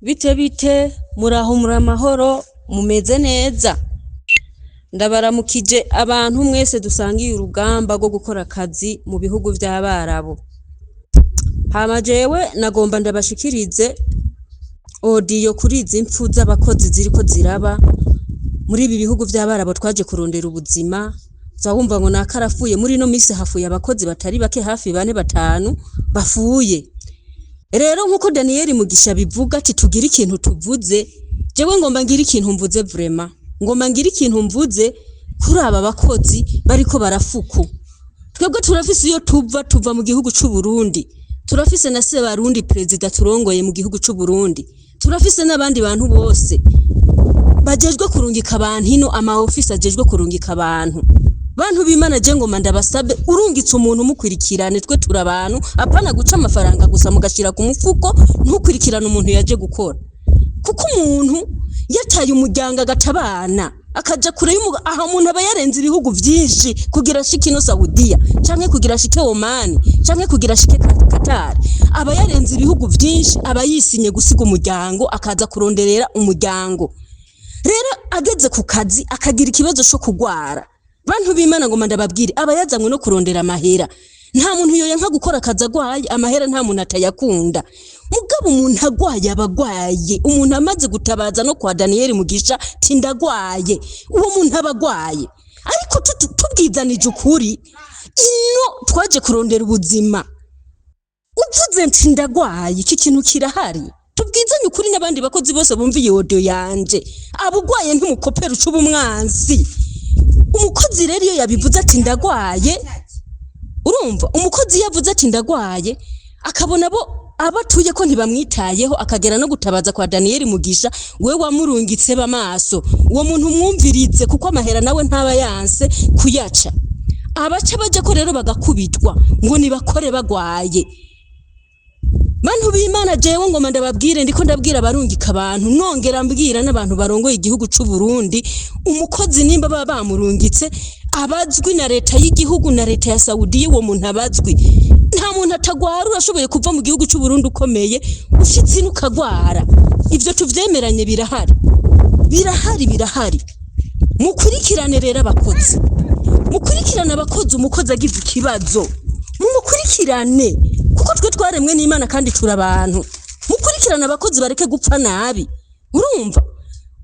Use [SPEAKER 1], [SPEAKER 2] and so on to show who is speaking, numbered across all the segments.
[SPEAKER 1] Bite bite muraho muri amahoro mumeze neza? Ndabaramukije abantu mwese dusangiye urugamba rwo gukora akazi mu bihugu vy'Abarabu. Hama jewe nagomba ndabashikirize odiyo kuri izi mpfu z'abakozi ziriko ziraba muri ibi bihugu vy'Abarabu twaje kurondera ubuzima, uza wumva ngo naka arapfuye, muri ino misi hapfuye abakozi batari bake hafi bane batanu bapfuye. Rero nkuko Daniel Mugisha abivuga ati tugire ikintu tuvuze, jewe ngomba ngire ikintu mvuze vraiment, ngomba ngire ikintu mvuze kuri aba bakozi bariko barafuku. Twebwe turafise iyo tuva, tuva mu gihugu c'Uburundi, turafise na Sebarundi perezida turongoye mu gihugu c'Uburundi, turafise n'abandi bantu bose bajejwe kurungika abantu ino, ama ofisi ajejwe kurungika abantu. Bantu b'Imana je ngoma ndabasabe, urungitse umuntu mukurikirane, twe turi abantu, apana guca amafaranga gusa mugashira ku mufuko, ntukurikirane umuntu yaje gukora. Kuko umuntu yataye umuryango agatabana akaja kure y'umuga, aha umuntu aba yarenze ibihugu vyinshi kugira ashike ino Saudiya canke kugira ashike Oman canke kugira ashike Qatar, aba yarenze ibihugu vyinshi, aba yisinye gusiga umuryango akaza kuronderera umuryango. Rero ageze ku kazi akagira ikibazo co kugwara, bantu b'Imana ngoma ndababwire, aba yazanywe no kurondera amahera. Nta muntu yoyanka gukora akazi agwaye, amahera nta muntu atayakunda. Mugabo umuntu agwaye aba agwaye, umuntu amaze gutabaza no kwa Daniel Mugisha ti ndagwaye, uwo muntu aba agwaye. Ariko tubwizanije ukuri, ino twaje kurondera ubuzima. Uvuze nti ndagwaye, iki kintu kirahari. Tubwizanye ukuri n'abandi bakozi bose bumva iyi audio yanje, abugwaye ntimukopera ucuba umwansi. Umukozi rero iyo yabivuze ati ndagwaye, urumva umukozi iyo avuze ati ndagwaye, akabona abo abatuye ko ntibamwitayeho, akagera no gutabaza kwa Daniel Mugisha, we wamurungitse b'amaso, uwo muntu umwumvirize, kuko amahera nawe ntaba yanse kuyaca. Abaca baja ko rero bagakubitwa ngo nibakore bagwaye. Bantu b'Imana jewe ngoma ndababwire, ndiko ndabwira abarungika abantu, nongera mbwira n'abantu barongoye igihugu c'u Burundi, umukozi nimba baba bamurungitse abazwi na leta y'igihugu na leta ya Saudiya, uwo muntu abazwi. Nta muntu atagwara, urashoboye kuva mu gihugu c'u Burundi ukomeye, ushitse ino ukagwara. Ivyo tuvyemeranye, birahari, birahari, birahari. Mukurikirane rero abakozi, mukurikirane abakozi, umukozi agize ikibazo mumukurikirane, kuko twe twaremwe n'Imana kandi turi abantu. Mukurikirane abakozi bareke gupfa nabi, urumva?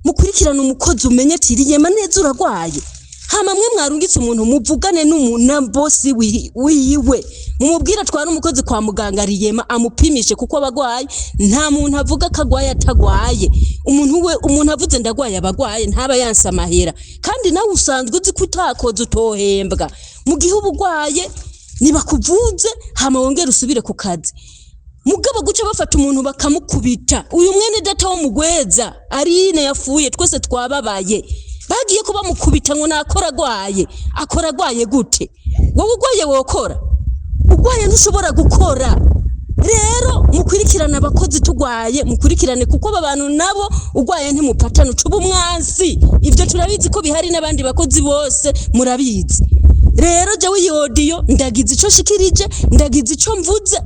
[SPEAKER 1] Mukurikirane umukozi umenye ati riyema neza uragwaye. Hama mwe mwarungitse umuntu muvugane na bosi wiwe, mumubwire atware umukozi kwa muganga riyema amupimishe, kuko abagwaye. Nta muntu avuga ko agwaye atagwaye. Umuntu we umuntu avuze ndagwaye abagwaye, ntaba yanse amahera. Kandi nawe usanzwe uzi ko utakoze utohembwa. Mu gihe uba ugwaye nibakuvuze, hama wongere usubire ku kazi. Mugabo guca bafata umuntu bakamukubita, uyu mwene data wo mugweza Arine yapfuye, twese twababaye. Bagiye ko bamukubita ngo nakora agwaye. Akora agwaye gute? Wowe ugwaye wokora? Ugwaye ntushobora gukora. Rero mukurikirane abakozi tugwaye, mukurikirane, kuko aba bantu nabo ugwaye ntimupatana, ucuba umwansi. Ivyo turabizi ko bihari, n'abandi bakozi bose murabizi. Rero jewe iyi audio ndagize ico shikirije, ndagize ico mvuze.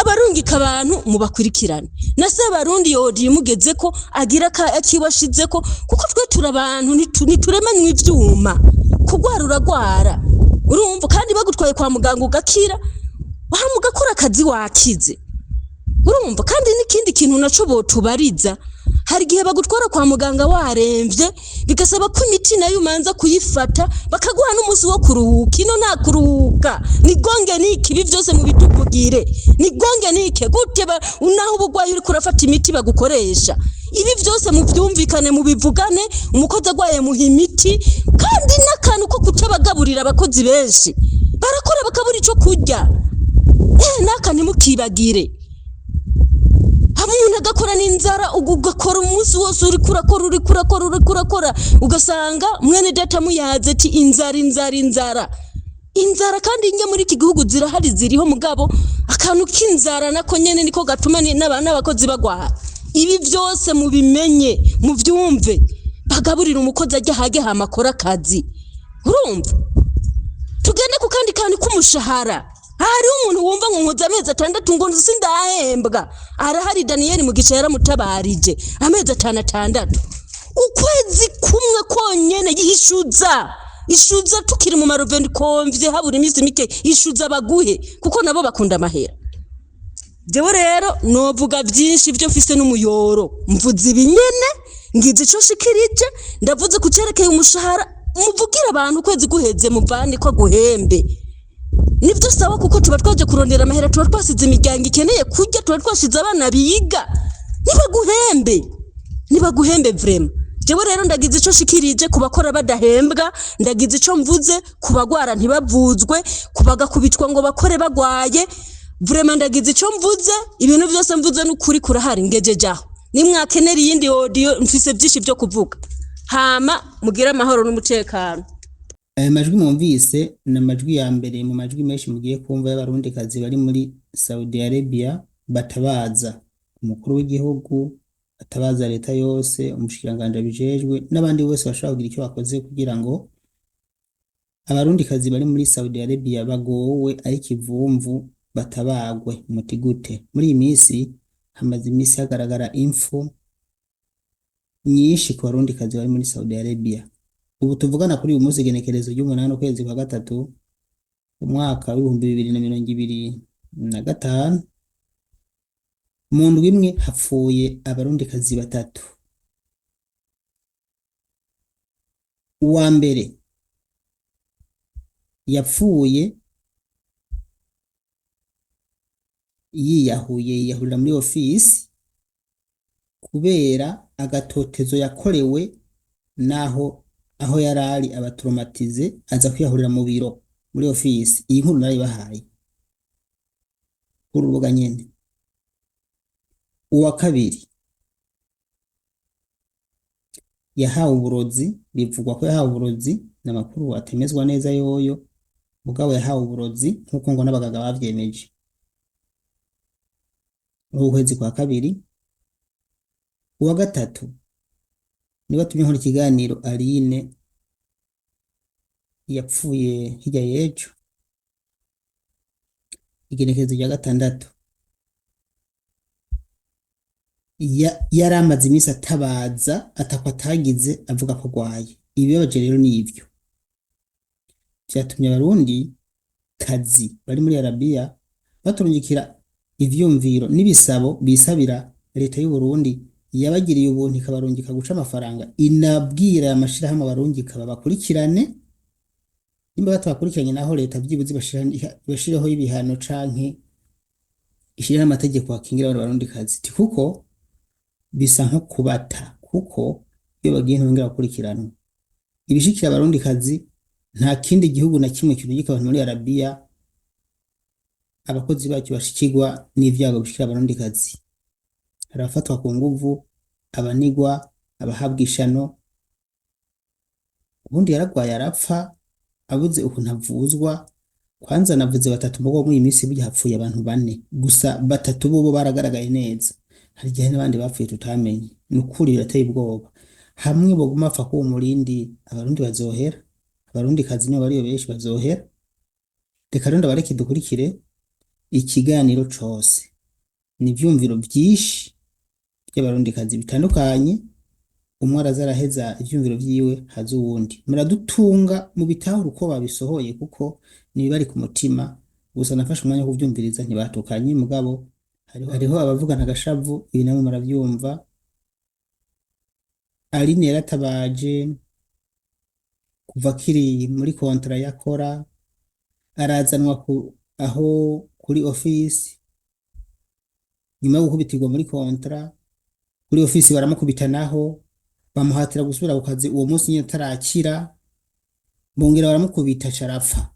[SPEAKER 1] Abarungika abantu mubakurikirane, na Sebarundi iyo audio imugeze ko agira akiwe ashizeko, kuko twe turi abantu, ntituremanywe ivyuma. Kugwara uragwara, urumva? Kandi bagutwaye kwa muganga ugakira, hama ugakora akazi wakize, urumva? Kandi n'ikindi kintu naco botubariza, hari igihe bagutwara kwa muganga waremvye, bigasaba ko imiti nayo umanza kuyifata, bakaguha n'umunsi wo kuruhuka. Ino nta kuruhuka, ni gonge niki. Ibi vyose mubituvugire, ni gonge nike gute naho ubugwayi uriko urafata imiti bagukoresha. Ibi vyose muvyumvikane, mubivugane. Umukozi agwaye muha imiti. Kandi n'akantu ko kutabagaburira, abakozi benshi barakora bakabura ico kurya. Naka ntimukibagire. Hamwe umuntu agakora n'inzara, ugakora umunsi wose uriko urakora, uriko urakora, uriko urakora, ugasanga mwene data muyaze ati inzara, inzara, inzara, inzara. Kandi inge muri iki gihugu zirahari, ziriho, mugabo akantu k'inzara nako nyene niko gatuma n'abakozi bagwara. Ibi vyose mubimenye, muvyumve. Bagaburira umukozi ajya hage, hama akora akazi, urumva? Tugende ku kandi kantu k'umushahara. Hariho umuntu wumva ngo nkoze amezi 6 ngo sindahembwa. Arahari Daniyeli Mugisha yaramutabarije amezi 5 6, ukwezi kumwe konyene yishuza ishuza tukiri mu maroventi komvye, habura iminsi mike, ishuza baguhe, kuko nabo bakunda amahera. Jewe rero novuga vyinshi vyo mfise n'umuyoro, mvuze ibinyene, ngize ico nshikirije, ndavuze ku cerekeye umushahara. Muvugire abantu ukwezi guheze muvane ko aguhembe, nivyo sawa, kuko tuba twaje kurondera amahera, tuba twasize imiryango ikeneye kurya, tuba twashize abana biga. Nibaguhembe, nibaguhembe vraiment. Jewe rero ndagize ico nshikirije ku bakora badahembwa, ndagize ico mvuze ku bagwara ntibavuzwe, ku bagakubitwa ngo bakore bagwaye. Vraiment ndagize ico mvuze. Ibintu vyose mvuze n'ukuri kurahari. Ngejeje aho, nimwakenera iyindi audio mfise vyinshi vyo kuvuga. Hama mugire amahoro n'umutekano.
[SPEAKER 2] Ayo majwi mwumvise ni amajwi ya mbere mu majwi menshi mugiye kumva y'abarundikazi bari muri Saudi Arabia batabaza umukuru w'igihugu, batabaza leta yose, umushikiranganji abijejwe n'abandi bose bashobora kugira icyo bakoze kugira ngo abarundikazi bari muri Saudi Arabia bagowe ari ikivumvu batabagwe. Muti gute? Muri iyi minsi hamaze iminsi hagaragara impfu nyinshi ku barundikazi bari muri Saudi Arabia. Ubu tuvugana kuri uyu munsi, igenekerezo ry'umunani ukwezi kwa gatatu umwaka w'2025, mu ndwi imwe hapfuye abarundikazi batatu. Uwa mbere yapfuye yiyahuye, yiyahurira muri ofisi kubera agatotezo yakorewe naho aho yarari abatraumatize, aza kwiyahurira mu biro muri ofisi. Iyi nkuru narayibahaye kuri urubuga nyene. Uwa kabiri yahawe uburozi, bivugwa ko yahawe uburozi, n'amakuru atemezwa neza yoyo, mugabo yahawe uburozi nkuko ngo n'abaganga bavyemeje muri uku kwezi kwa kabiri. Uwa gatatu niwe atumye nkora ikiganiro, Aline, yapfuye hirya y'ejo igenekerezo rya 6. Yari amaze iminsi atabaza atako atagize, avuga ko agwaye. Ibibabaje rero ni ivyo vyatumye abarundi kazi bari muri Arabiya baturungikira ivyumviro n'ibisabo bisabira leta y'u Burundi yabagiriye ubuntu ikabarungika guca amafaranga, inabwira aya mashirahamwe abarungika babakurikirane. Nimba batabakurikiranye naho, leta vyibuze ibashireho ibihano canke ishireho amategeko akingira abo barundikazi, kuko bisa nko kubata, kuko iyo bagiye ntibongera gukurikiranwa. Ibishikira abarundikazi, nta kindi gihugu na kimwe kirungika abantu muri Arabiya abakozi bacyo bashikirwa n'ivyago bishikira abarundikazi. Hari abafatwa ku nguvu, abanigwa, abahabwa ishano. Ubundi yaragwaye arapfa abuze ukuntu avuzwa. Kwanza navuze batatu, mugabo muri iyi minsi burya hapfuye abantu bane gusa, batatu bobo baragaragaye neza. Hari igihe n'abandi bapfuye tutamenye. Ni ukuri birateye ubwoba. Hamwe boguma bapfa kuwo murindi, abarundi bazohera, abarundikazi nibo bariyo benshi bazohera. Reka rero ndabareke dukurikire ikiganiro cose. Ni ivyumviro vyinshi vy'abarundikazi bitandukanye, umwe araza araheza ivyumviro vyiwe, haza uwundi. Muradutunga mu bitahura uko babisohoye, kuko nibibari ku mutima. Gusa nafashe umwanya wo kuvyumviriza, ntibatukanye, mugabo hariho abavugana agashavu, ibi namwe muravyumva. Aline yaratabaje kuva akiri muri kontra yakora, arazanwa ku, aho kuri ofisi nyuma yo gukubitirwa muri kontra, kuri ofisi baramukubita naho bamuhatira gusubira ku kazi uwo munsi nyine atarakira, bongera baramukubita aca arapfa.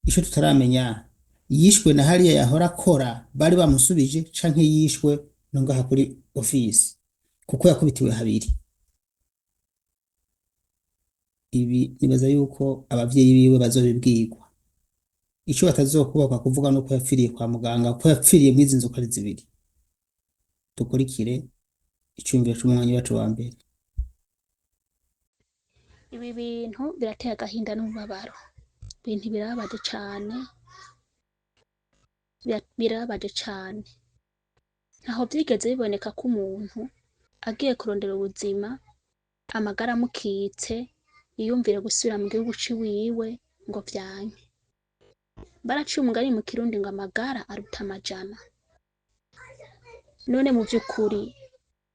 [SPEAKER 2] Ico tutaramenya, yishwe na hariya yahora akora bari bamusubije, canke yishwe no ngaha kuri ofisi, kuko yakubitiwe habiri. Ibi nibaza yuko abavyeyi biwe bazobibwirwa. Ico batazokubakwa kuvuga nuko yapfiriye kwa muganga, ko yapfiriye mw'izi nzu uko ari zibiri. Dukurikire iciyumviro c'umunywanyi wacu wa mbere.
[SPEAKER 3] Ibi bintu birateye agahinda n'umubabaro, ibintu birababaje cane. Birababaje cane. Ntaho vyigeze biboneka ko umuntu agiye kurondera ubuzima, amagara amukitse, yiyumvire gusubira mu gihugu ciwiwe ngo vyanke. Baraciye umugani mu Kirundi ngo amagara aruta amajana. None mu vy'ukuri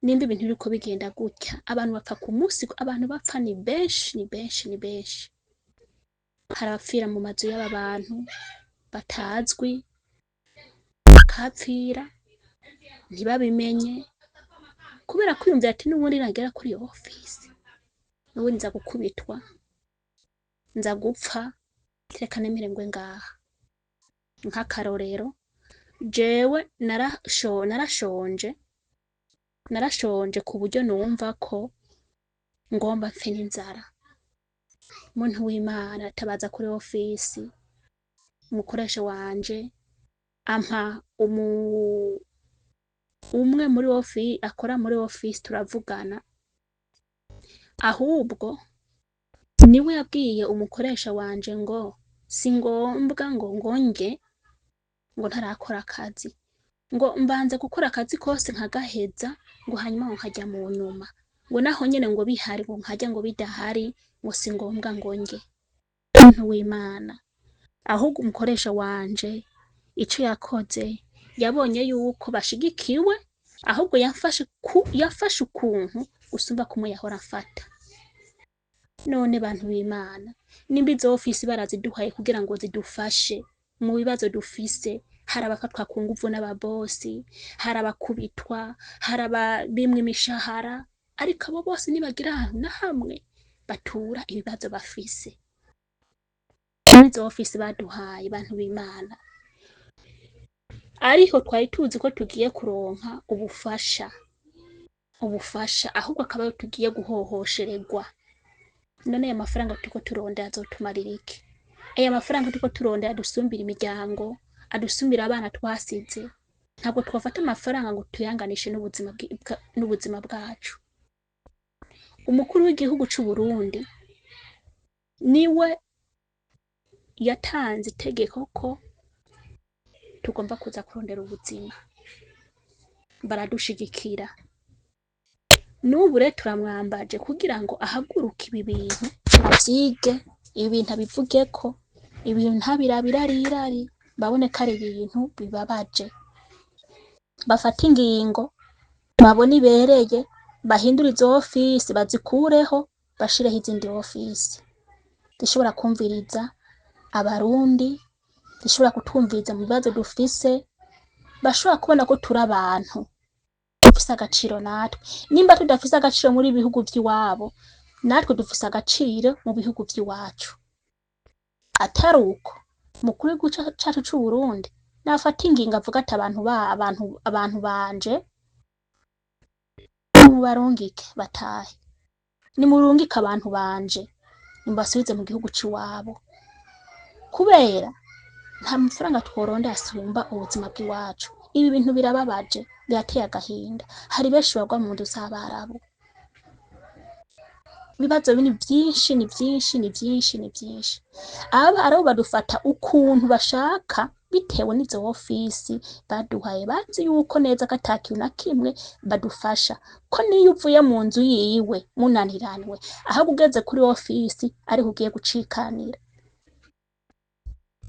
[SPEAKER 3] nimba ibintu biriko bigenda gutya, abantu bapfa ku musi, abantu bapfa ni benshi, ni benshi, ni benshi. Hari abapfira mu mazu y'aba bantu batazwi, bakahapfira ntibabimenye, kubera kwiyumvira ati n'ubundi nagera kuri iyo ofisi, n'ubundi nza gukubitwa, nza gupfa, reka nemere ngwe ngaha. Nk'akarorero, jewe narashonje ku buryo numva ko ngomba mpfe n'inzara. Muntu w'Imana atabaza kuri ofisi, umukoresha wanje ampa umwe muri akora muri ofisi turavugana, ahubwo niwe yabwiye umukoresha wanje ngo si ngombwa ngo ngonge ngo ntarakora akazi, ngo mbanze gukora akazi kose nkagaheza, ngo hanyuma ngo nkajya mu nyuma, ngo naho nyene ngo bihari ngo nkajya, ngo bidahari ngo si ngombwa ngo nge. Muntu w'Imana, ahubwo umukoresha wanje ico yakoze, yabonye yuko bashigikiwe, ahubwo yafashe ukuntu gusumba kumwe yahora afata. None bantu b'Imana, nimba izo ofisi baraziduhaye kugira ngo zidufashe mu bibazo dufise, hari abafatwa ku nguvu n'ababosi, hari abakubitwa, hari ababimwa imishahara, ariko abo bose nibagira ahantu na hamwe batura ibibazo bafise. Muri izo ofisi baduhaye, bantu b'Imana, ariho twari tuzi ko tugiye kuronka ubufasha, ahubwo akaba ariho tugiye guhohoshererwa. None aya mafaranga turiko turondera azotumarira iki? Aya mafaranga turiko turondera adusumbira imiryango, adusumbira abana twasize. Ntabwo twafata amafaranga ngo tuyanganishe n'ubuzima bwacu. Umukuru w'igihugu c'u Burundi niwe yatanze itegeko ko tugomba kuza kurondera ubuzima, baradushigikira. N'ubu rero turamwambaje kugira ngo ahaguruke ibi bintu avyige, ibi bintu abivugeko, ibintu ntabirabe irari, babone ko ari ibintu bibabaje. Bafate ingingo babone ibereye, bahindure izo ofisi bazikureho, bashireho izindi ofisi zishobora kumviriza Abarundi, zishobora kutwumviriza mu bibazo dufise, bashobora kubona ko turi abantu dufise agaciro natwe. Nimba tudafise agaciro muri bihugu vy'iwabo, natwe dufise agaciro mu bihugu vy'iwacu. Atari uko, umukuru w'igihugu cacu c'u Burundi nafata ingingo avuga ati abantu banje nimubarungike batahe, nimurungike abantu banje nimubasubize mu gihugu c'iwabo, kubera nta mafaranga tworonda asumba ubuzima bw'iwacu. Ibi bintu birababaje, birateye agahinda. Hari benshi bagwa mu nzu z'abarabu. Ibibazo ni vyinshi, ni vyinshi, ni vyinshi, ni vyinshi. Abarabu badufata ukuntu bashaka bitewe n'izo ofisi baduhaye. Bazi yuko neza ko ata kintu na kimwe badufasha, ko niyo uvuye mu nzu yiwe munaniranwe, ahubwo ugeze kuri ofisi ariho ugiye gucikanira.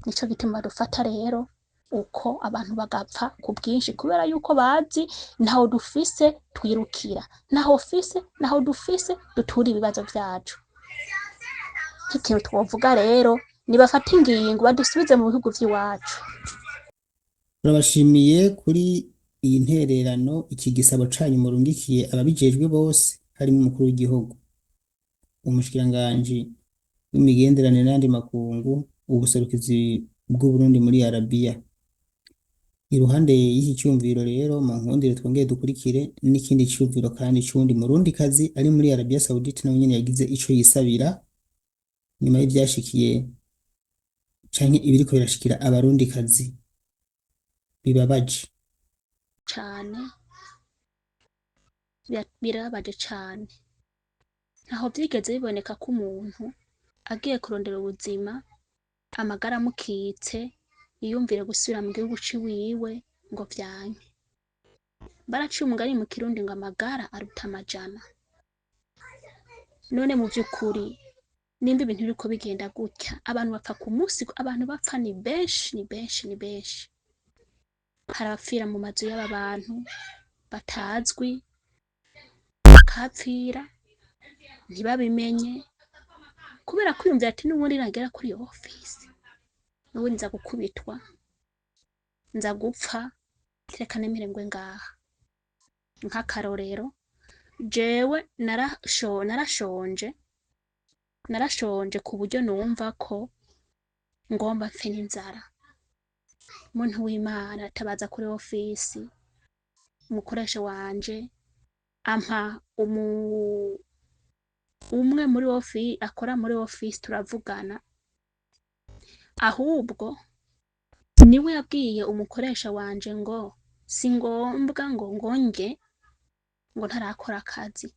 [SPEAKER 3] Nico gituma badufata rero uko, abantu bagapfa ku bwinshi, kubera yuko bazi ntaho dufise twirukira, ntaho dufise dutura ibibazo vyacu. Nk'ikintu twovuga rero, nibafate ingingo badusubize mu bihugu vy'iwacu.
[SPEAKER 2] Turabashimiye kuri iyi ntererano, iki gisabo canyu murungikiye ababijejwe bose, harimo umukuru w'igihugu, umushikiranganji w'imigenderanire n'ayandi makungu, ubuserukizi bw'Uburundi muri Arabiya. Iruhande y'iki cyumviro rero, mu nkundire twongere dukurikire n'ikindi cyumviro kandi c'uwundi murundikazi ari muri Arabiya Saudite, nawe nyene yagize ico yisabira nyuma y'ivyashikiye canke ibiriko birashikira abarundikazi bibabaje
[SPEAKER 3] cane. Birababaje cane. Ntaho vyigeze biboneka ko umuntu agiye kurondera ubuzima, amagara amukitse, Yiyumvire gusubira mu gihugu ciwiwe ngo vyanke. Baraciye umugani mu Kirundi ngo amagara aruta amajana. None mu vy'ukuri nimba ibintu biriko bigenda gutya, abantu bapfa ku musi, abantu bapfa ni benshi, ni benshi, ni benshi. Hari abapfira mu mazu y'aba bantu batazwi, bakahapfira ntibabimenye, kubera kwiyumvira ati n'ubundi nagera kuri iyo ofisi, n'ubundi nza gukubitwa, nza gupfa, reka nemere ngwe ngaha. Nk'akarorero, jewe narashonje, narashonje ku buryo numva ko ngomba mpfe n'inzara. Muntu w'Imana atabaza kuri ofisi, umukoresha wanje ampa umwe muri ofisi akora muri ofisi turavugana, ahubwo niwe yabwiye umukoresha wanje ngo si ngombwa ngo ngonge ngo ntarakora akazi,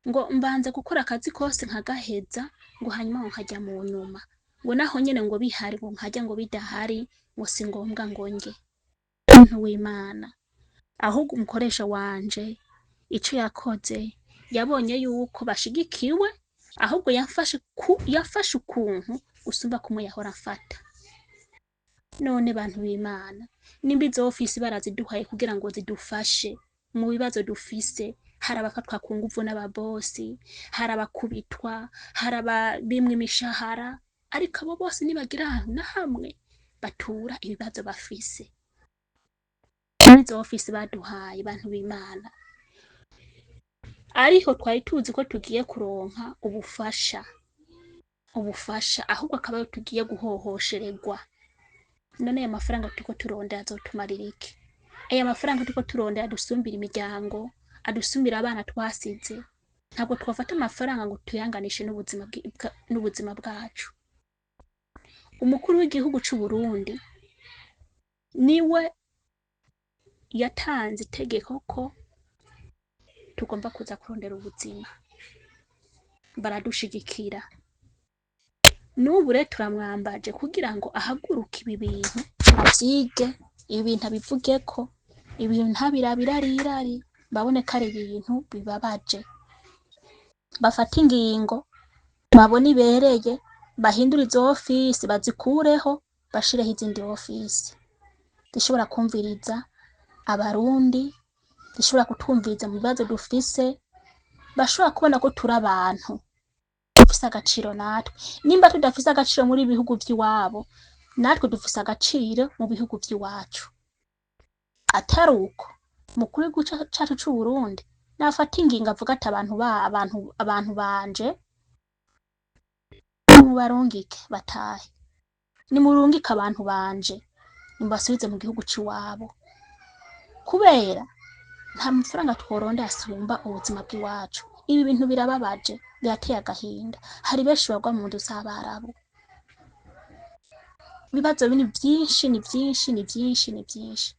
[SPEAKER 3] ngo mbanze gukora akazi kose nkagaheza, ngo hanyuma ngo nkajya mu nyuma, ngo naho nyene ngo bihari ngo nkajya, ngo bidahari ngo si ngombwa ngo nge. Muntu w'Imana, ahubwo umukoresha wanje ico yakoze, yabonye yuko bashigikiwe, ahubwo yafashe ukuntu gusumba kumwe yahora afata. None bantu b'Imana, nimba izo ofisi baraziduhaye kugira ngo zidufashe mu bibazo dufise, hari abafatwa ku nguvu n'ababosi, hari abakubitwa, hari ababimwa imishahara, ariko abo bose nibagira ahantu na hamwe batura ibibazo bafise. Muri izo ofisi baduhaye, bantu b'Imana, ariho twari tuzi ko tugiye kuronka ubufasha, ubufasha ahubwo akaba ariho tugiye guhohoshererwa. None aya mafaranga turiko turondera azotumarira iki? Aya mafaranga turiko turondera adusumbira imiryango, adusumbira abana twasize. Ntabwo twafata amafaranga ngo tuyanganishe n'ubuzima bwacu. Umukuru w'igihugu c'u Burundi niwe yatanze itegeko ko tugomba kuza kurondera ubuzima, baradushigikira. N'ubu rero turamwambaje kugira ngo ahaguruke ibi bintu avyige, ibi bintu abivugeko, ibintu ntabirabire arirari, babone ko ari ibintu bibabaje. Bafate ingingo babone ibereye, bahindure izo ofisi bazikureho, bashireho izindi ofisi zishobora kumviriza Abarundi, zishobora kutwumviriza mu bibazo dufise, bashobora kubona ko turi abantu dufise agaciro natwe. Nimba tudafise agaciro muri bihugu vy'iwabo, natwe dufise agaciro mu bihugu vy'iwacu. Atari uko, umukuru w'igihugu cacu c'Uburundi nafata ingingo avuga ati abantu banje nimubarungike batahe, nimurungike abantu banje nimubasubize mu gihugu c'iwabo, kubera nta mafaranga tworonda asumba ubuzima bw'iwacu. Ibi bintu birababaje, birateye agahinda. Hari benshi bagwa mu nzu z'Abarabu. Ibibazo ni vyinshi, ni vyinshi, ni vyinshi, ni vyinshi.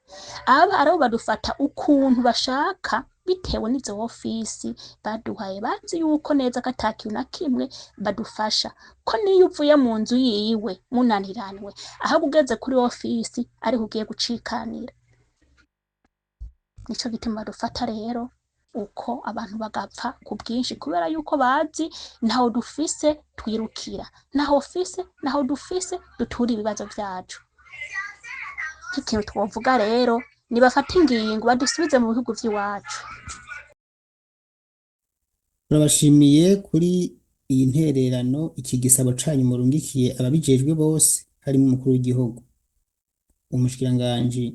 [SPEAKER 3] Abarabu badufata ukuntu bashaka bitewe n'izo ofisi baduhaye. Bazi yuko neza ko ata kintu na kimwe badufasha, ko niyo uvuye mu nzu yiwe munaniranwe, ahubwo ugeze kuri ofisi ariho ugiye gucikanira. Nico gituma badufata rero uko, abantu bagapfa ku bwinshi, kubera yuko bazi ntaho dufise twirukira, ntaho ofise, ntaho dufise dutura ibibazo vyacu. Nk'ikintu twovuga rero, nibafate ingingo badusubize mu bihugu vy'iwacu.
[SPEAKER 2] Turabashimiye kuri iyi ntererano, iki gisabo canyu murungikiye ababijejwe bose, harimo umukuru w'igihugu, umushikiranganji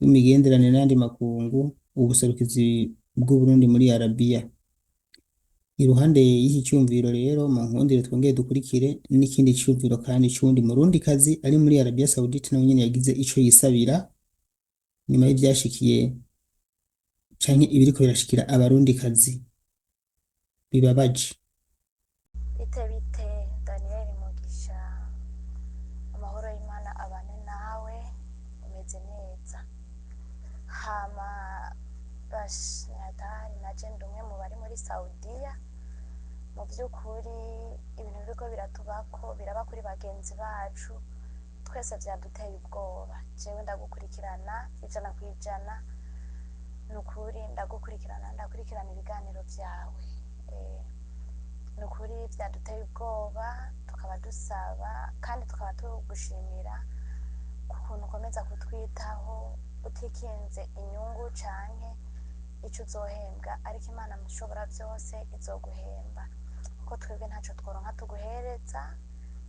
[SPEAKER 2] w'imigenderanire n'ayandi makungu, ubuserukizi bw'Uburundi muri Arabiya. Iruhande y'iki cyumviro rero, mu nkundire twongere dukurikire n'ikindi cyumviro kandi c'uwundi murundikazi ari muri Arabiya Saudite, nawe nyene yagize ico yisabira nyuma y'ivyashikiye canke ibiriko birashikira abarundikazi bibabaje.
[SPEAKER 4] Bite bite Daniel Mugisha, amahoro y'Imana abane nawe, umeze neza. Hama Bashinatani naje ndi umwe mu bari muri Saudiya. Mu by'ukuri ibintu biriko biratubako biraba kuri bagenzi bacu. Twese vyaduteye ubwoba. Jewe ndagukurikirana 100%, nukuri ndagukurikirana, ndakurikirana ibiganiro vyawe. Nukuri vyaduteye ubwoba, tukaba dusaba kandi tukaba tugushimira kukuntu ukomeza kutwitaho utikinze inyungu canke ico uzohembwa, ariko Imana mushobora vyose izoguhemba, kuko twebwe ntaco tworonka tuguhereza,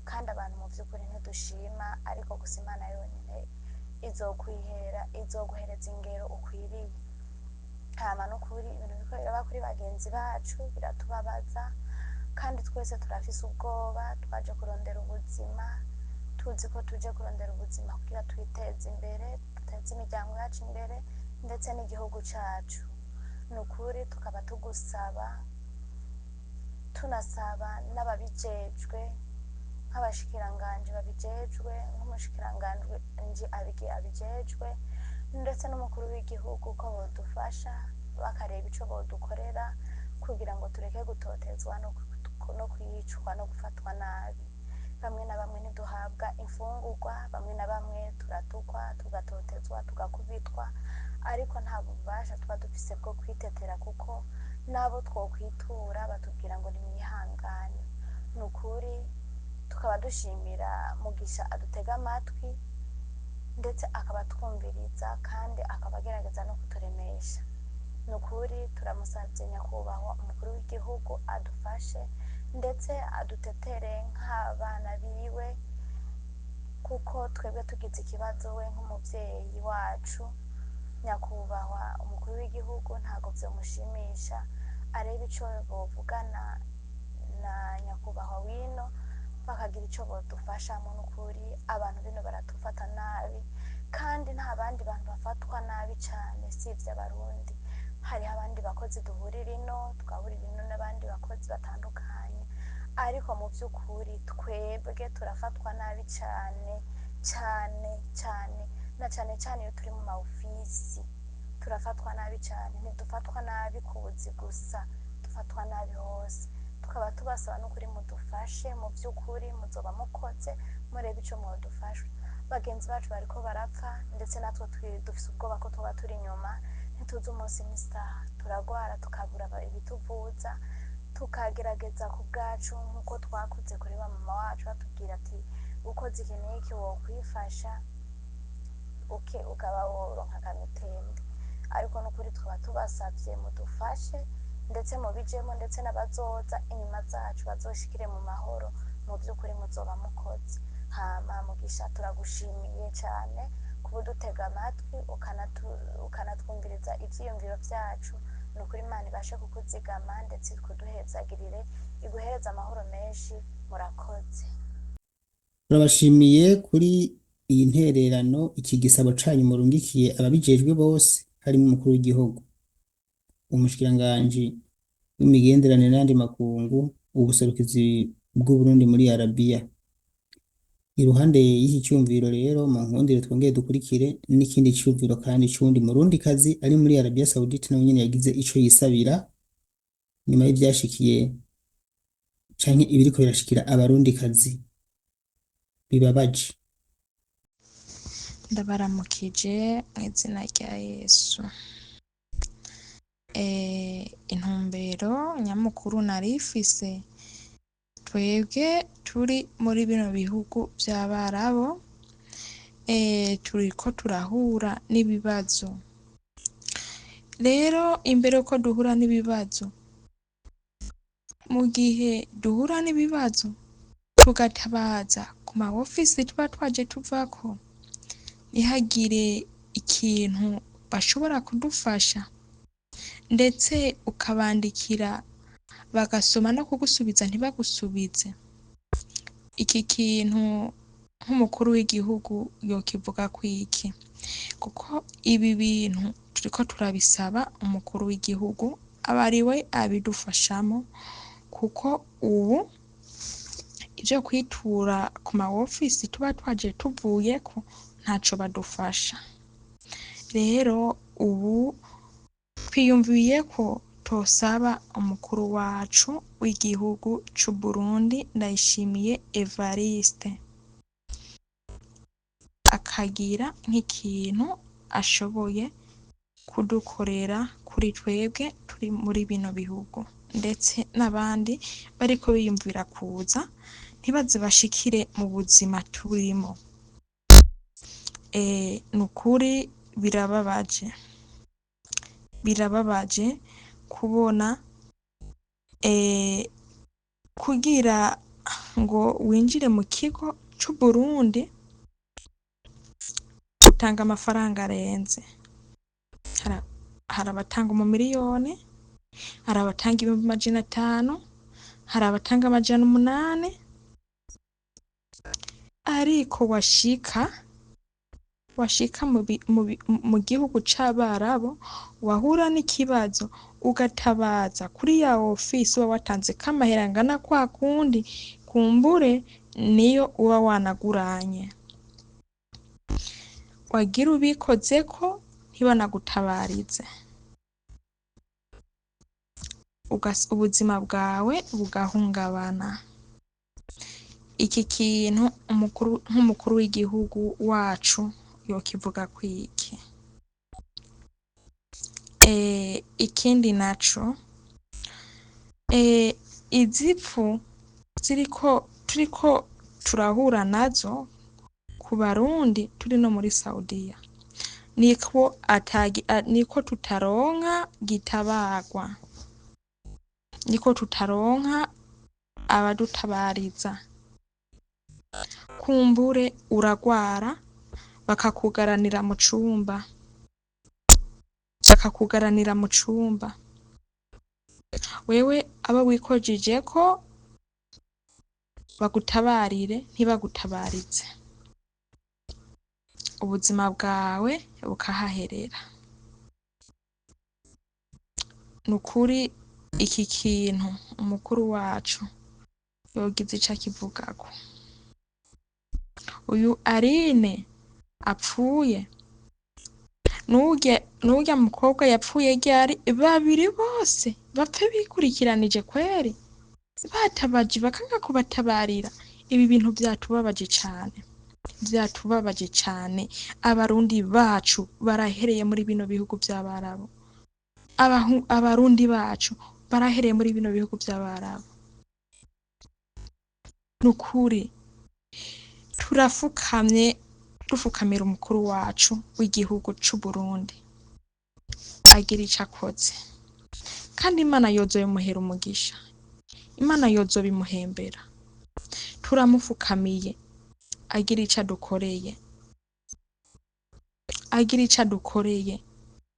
[SPEAKER 4] kandi abantu mu vy'ukuri ntidushima, ariko gusa Imana yonyene izokwihera, izoguhereza ingero ukwiriye. Hama nukuri ibintu biriko biraba kuri bagenzi bacu biratubabaza, kandi twese turafise ubwoba. Twaje kurondera ubuzima, tuzi ko tuje kurondera ubuzima kugira twiteze imbere, duteze imiryango yacu imbere ndetse n'igihugu cacu. Nukuri tukaba tugusaba, tunasaba n'ababijejwe, nk'abashikiranganji babijejwe, nk'umushikiranganji abijejwe ndetse n'umukuru w'igihugu, ko bodufasha bakareba ico bodukorera kugira ngo tureke gutotezwa no kwicwa no gufatwa nabi. Bamwe na bamwe ntiduhabwa imfungurwa, bamwe na bamwe turatukwa, tugatotezwa, tugakubitwa, ariko nta bubasha tuba dufise bwo kwitetera, kuko n'abo twokwitura batubwira ngo nimwihangane. Nukuri tukaba dushimira Mugisha adutega amatwi ndetse akaba atwumviriza kandi akaba agerageza no kuturemesha. Nukuri turamusavye nyakubahwa umukuru w'igihugu adufashe ndetse adutetere nk'abana biwe, kuko twebwe tugize ikibazo we nk'umuvyeyi wacu nyakubahwa umukuru w'igihugu ntago vyomushimisha. Arebe ico bovugana na nyakubahwa wino bakagira ico bodufashamo. Nukuri abantu bino baratufata nabi, kandi nta bandi bantu bafatwa nabi cane sivye Abarundi. Hariho abandi bakozi duhurira ino, tugahurira ino n'abandi bakozi batandukanye, ariko mu vy'ukuri twebwe turafatwa nabi cane cane cane, na cane cane iyo turi mu ma ofisi turafatwa nabi cane. Ntidufatwa nabi ku buzi gusa, dufatwa nabi hose. Tukaba tubasaba n'ukuri mudufashe, mu vy'ukuri muzoba mukoze, murebe ico mwodufasha. Bagenzi bacu bariko barapfa, ndetse natwe dufise ubwoba ko twoba turi inyuma, ntituzi umunsi n'isaha. Turagwara tukabura ibituvuza, tukagerageza ku bwacu nk'uko twakuze kuri ba mama wacu batubwira ati ukoze iki n'iki wokwifasha uke ukaba woronka akamitende. Ariko n'ukuri tukaba tubasavye mudufashe ndetse mubijemo, ndetse n'abazoza inyuma zacu bazoshikire mu mahoro. Mu vy'ukuri muzoba mukoze. Hama Mugisha, turagushimiye cane kuba udutega amatwi ukanatwumviriza ivyiyumviro vyacu. Nukuri Imana ibashe kukuzigama ndetse ikuduhezagirire, iguhereze amahoro menshi. Murakoze.
[SPEAKER 2] Turabashimiye kuri iyi ntererano, iki gisabo canyu murungikiye ababijejwe bose, harimo umukuru w'igihugu, umushikiranganji w'imigenderanire n'ayandi makungu, ubuserukizi bw'Uburundi muri Arabiya. Iruhande y'iki cyumviro rero, mu nkundire twongere dukurikire n'ikindi cyumviro kandi c'uwundi murundikazi ari muri Arabiya Saudite, nawe nyene yagize ico yisabira nyuma y'ivyashikiye canke ibiriko birashikira abarundikazi bibabaje.
[SPEAKER 5] Ndabaramukije mu izina rya Yesu. Intumbero nyamukuru narifise, twebwe turi muri bino bihugu vy'Abarabu, turiko turahura n'ibibazo. Rero imbere yuko duhura n'ibibazo, mu gihe duhura n'ibibazo tugatabaza ku ma ofisi tuba twaje tuvako, ntihagire ikintu bashobora kudufasha, ndetse ukabandikira bagasoma no kugusubiza ntibagusubize. Iki kintu nk'umukuru w'igihugu yokivuga kwiki? Kuko ibi bintu turiko turabisaba umukuru w'igihugu aba ariwe abidufashamo, kuko ubu ivyo kwitura ku ma ofisi tuba twaje tuvuyeko ntaco badufasha. Rero ubu twiyumviye ko tosaba umukuru wacu w'igihugu c'Uburundi Ndayishimiye Evariste. Akagira nk'ikintu ashoboye kudukorera kuri twebwe turi muri bino bihugu, ndetse n'abandi bariko biyumvira kuza ntibaze bashikire mu buzima turimo. Nukuri birababaje, birababaje kubona kugira ngo winjire mu kigo c'Uburundi utanga amafaranga arenze. Hari abatanga umumiliyoni, hari abatanga 500,000, hari abatanga 800, ariko washika mu gihugu c'Abarabu wahura n'ikibazo ugatabaza kuri ya ofisi uba watanzeko amahera angana kwa kundi, kumbure niyo uba wanaguranye, wagira ubikozeko ntibanagutabarize, ubuzima bwawe bugahungabana. Iki kintu nk'umukuru w'igihugu wacu yokivuga kwiki? Ikindi naco, izipfu turiko turahura nazo ku Barundi turi no muri Saudiya, niko tutaronka gitabarwa, niko tutaronka abadutabariza. Kumbure uragwara bakakugaranira mu cumba, bakakugaranira mu cumba, wewe abo wikojejeko bagutabarire ntibagutabarize, ubuzima bwawe bukahaherera. Nukuri iki kintu umukuru wacu yogize ico akivugako. Uyu Aline apfuye n'urya mukobwa yapfuye ryari, babiri bose bapfe bikurikiranije kweri, batabaje bakanga kubatabarira. Ibi bintu vyatubabaje cane, vyatubabaje cane. Abarundi bacu barahereye muri bino bihugu vy'Abarabu, Abarundi bacu barahereye muri bino bihugu vy'Abarabu. Nukuri turafukamye, dufukamira umukuru wacu w'igihugu c'Uburundi, agira ico akoze, kandi Imana yozobimuhera umugisha, Imana yozobimuhembera. Turamufukamiye agira ico adukoreye, agira ico adukoreye,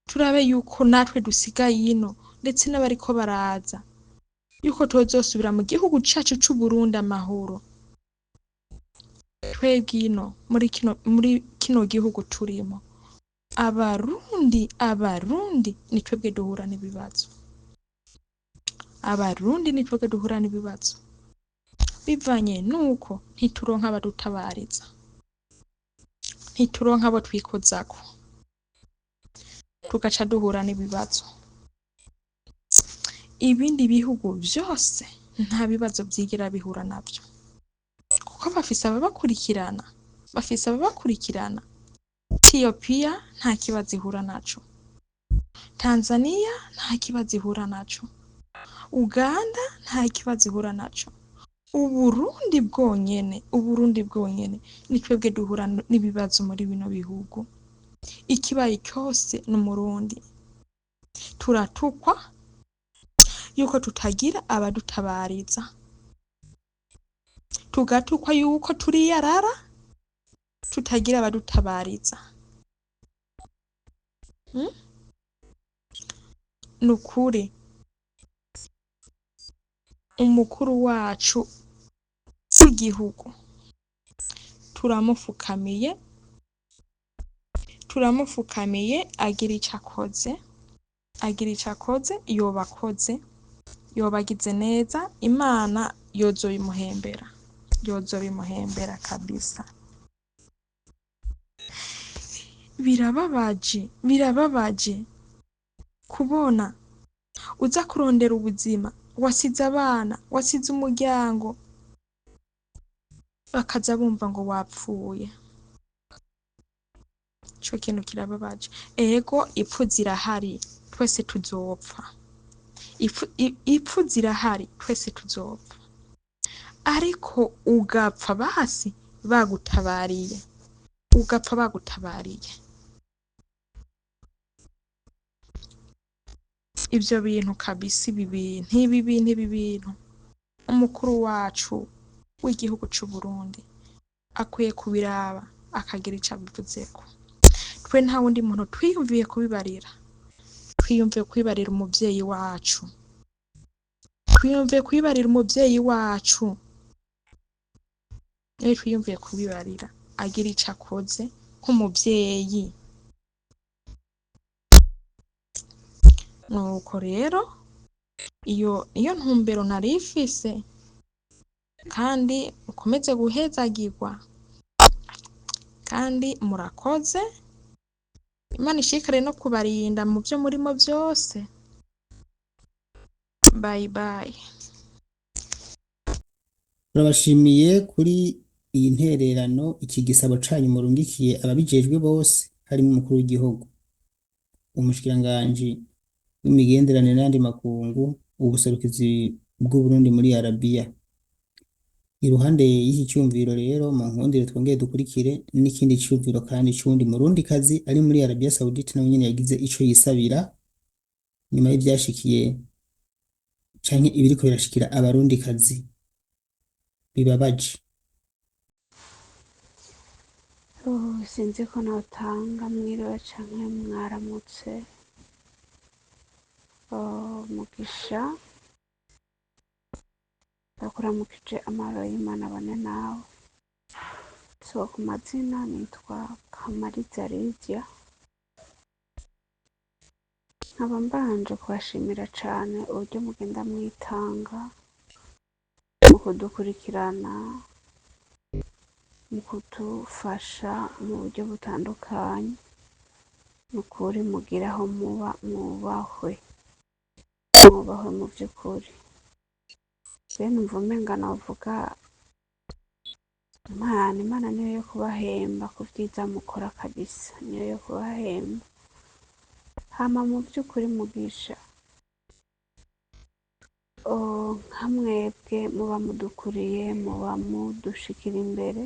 [SPEAKER 5] turabe yuko natwe dusigaye ino ndetse n'abariko baraza yuko tozosubira mu gihugu cacu c'Uburundi amahoro. Twebwe ino muri kino gihugu turimo, Abarundi ni twebwe duhura n'ibibazo, Abarundi ni twebwe duhura n'ibibazo bivanye nuko ntituronka abadutabariza, ntituronka abo twikozako, tugaca duhura n'ibibazo. Ibindi bihugu vyose nta bibazo vyigera bihura navyo, kuko bafise ababakurikirana, bafise ababakurikirana. Ethiopia nta kibazo ihura naco, Tanzania nta kibazo ihura naco, Uganda nta kibazo ihura naco. Uburundi bwonyene, Uburundi bwonyene ni twebwe duhura n'ibibazo muri bino bihugu. Ikibaye cyose n'Umurundi turatukwa yuko tutagira abadutabariza, tugatukwa yuko turiyarara tutagira abadutabariza. Nukuri umukuru wacu w'igihugu turamufukamiye, turamufukamiye, agira ico akoze, agira ico akoze, yoba akoze, yoba agize neza, Imana yozobimuhembera, yozobimuhembera kabisa. Birababaje, birababaje kubona uza kurondera ubuzima, wasize abana, wasize umuryango, bakaza bumva ngo wapfuye. Ico kintu kirababaje. Ego ipfu zirahari, twese tuzopfa. Ipfu zirahari, twese tuzopfa. Ariko ugapfa basi bagutabariye, ugapfa bagutabariye. Ivyo bintu kabisa, ibi bintu, ibi bintu, ibi bintu. Umukuru wacu w'igihugu c'Uburundi akwiye kubiraba akagira ico abivuzeko. Twe nta wundi muntu twiyumviye kubibarira, twiyumviye kubibarira umuvyeyi wacu, twiyumviye kubibarira umuvyeyi wacu. Niwe twiyumviye kubibarira agira ico akoze nk'umuvyeyi. Nuko rero iyo niyo ntumbero nari mfise, kandi mukomeze guhezagirwa, kandi murakoze. Imana ishikare no kubarinda mu vyo murimo vyose. Bye bye.
[SPEAKER 2] Turabashimiye kuri iyi ntererano, iki gisabo canyu murungikiye ababijejwe bose, harimo umukuru w'igihugu, umushikiranganji w'imigenderanire n'ayandi makungu, ubuserukizi bw'Uburundi muri Arabiya. Iruhande y'iki cyumviro rero, mu nkundire twongere dukurikire n'ikindi cyumviro kandi c'uwundi murundikazi ari muri Arabiya Saudite, nawe nyene yagize ico yisabira nyuma y'ivyashikiye canke ibiriko birashikira abarundikazi bibabaje.
[SPEAKER 6] Oh, sinzi ko notanga mwiriwe canke mwaramutse. Oh, Mugisha, ndakuramukije, amahoro y'Imana abane nawe. So ku mazina nitwa Kamariza Lydia, nkaba mbanje kubashimira cane uburyo mugenda mwitanga mu kudukurikirana, mu kudufasha mu buryo butandukanye. Nukuri mugire aho muba mwubahwe, mwubahwe mu vy'ukuri. Rero numva umenga novuga Imana, Imana niyo yo kubahemba ku vyiza mukora kabisa, niyo yo kubahemba. Hama mu vy'ukuri Mugisha, oh, nka mwebwe muba mudukuriye, muba mudushikira imbere,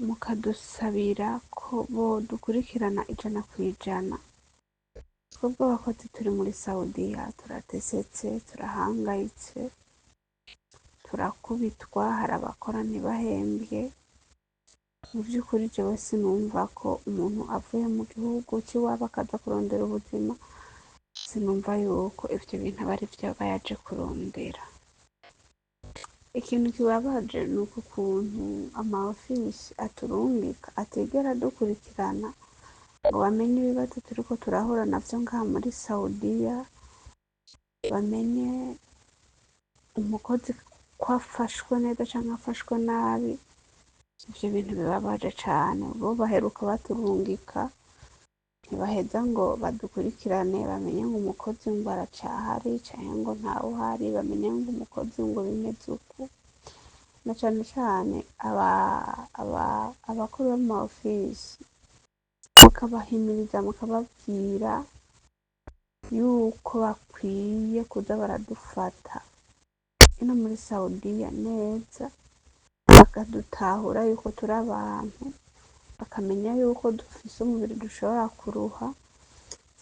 [SPEAKER 6] mukadusabira ko bodukurikirana 100%. Twebwe abakozi turi muri Saudiya turatesetse, turahangayitse, turakubitwa, hari abakora ntibahembwe. Mu vy'ukuri jewe sinumva ko umuntu avuye mu gihugu c'iwabo akaza kurondera ubuzima, sinumva yuko ivyo bintu aba arivyo aba yaje kurondera. Ikintu kibabaje ni uku kuntu ama ofisi aturungika atigera adukurikirana ngo bamenye ibibazo turiko turahura navyo ngaha muri Saudiya, bamenye umukozi ko afashwe neza canke afashwe nabi. Ivyo bintu bibabaje cane. Bo baheruka baturungika ntibaheza ngo badukurikirane, bamenye ngo umukozi ngo aracahari canke ngo ntawuhari, bamenye ngo umukozi ngo bimeze uku. Na cane cane abakuru b'ama ofisi mukabahimiriza, mukababwira yuko bakwiye kuza baradufata ino muri Saudiya neza, bakadutahura yuko turi abantu, bakamenya yuko dufise umubiri dushobora kuruha.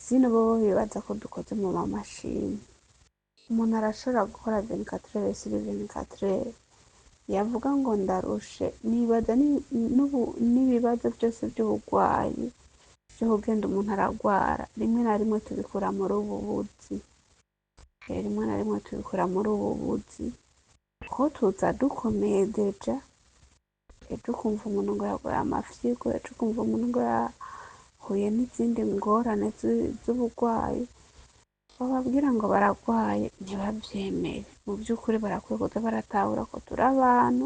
[SPEAKER 6] Sino bobo bibaza ko dukoze mu mamashini. Umuntu arashobora gukora 24 heures sur 24 heures, yavuga ngo ndarushe, nibaza n'ibibazo byose by'ubugwayi byo kugenda umuntu aragwara, rimwe na rimwe tubikura muri ubu buzi. Rimwe na rimwe tubikura muri ubu buzi ko tuza dukomeye déjà. Ejo ukumva umuntu ngo yarwaye amafyigo, ejo ukumva umuntu ngo yahuye n'izindi ngorane z'ubugwayi, bababwira ngo baragwaye ntibavyemere. Mu vy'ukuri barakwiye kuza baratahura ko turi abantu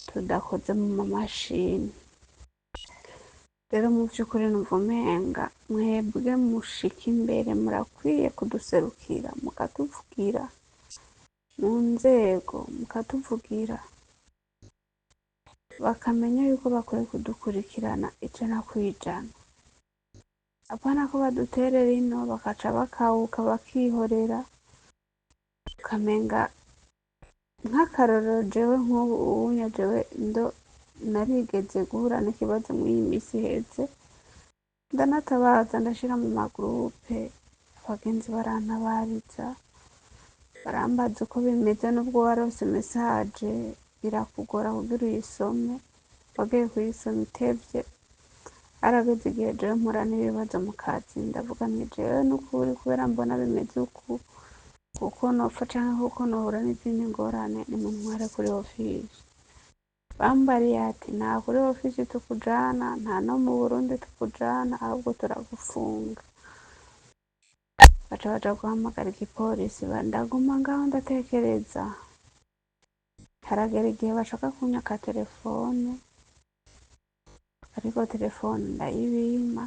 [SPEAKER 6] tudakoze mu mamashini. Rero mu vy'ukuri numva umenga mwebwe mushika imbere murakwiye kuduserukira, mukatuvugira mu nzego, mukatuvugira. Bakamenya yuko bakwiye kudukurikirana 100%. Apana ko baduterera ino bakaca bakawuka bakihorera, ukamenga nk'akarorero jewe nk'ubu ubunya jewe ndo narigeze guhura n'ikibazo mw'iyi misi iheze, ndanatabaza ndashira mu magurupe, abagenzi barantabariza, barambaza uko bimeze nubwo warose mesaje birakugora kugira uyisome, wagiye kuyisoma itevye. Harageze igihe jewe mpura n'ibibazo mu kazi, ndavuga nti jewe n'ukuri kubera mbona bimeze uku, kuko nopfa canke kuko nohura n'izindi ngorane, nimuntware kuri ofisi. Bambariye ati nta kuri ofisi tukujana, nta no mu Burundi tukujana, ahubwo turagufunga. Baca baja guhamagara igipolisi, ndaguma ngaho ndatekereza. Haragera igihe bashaka kunyaka telefone, ariko telefone ndayibima,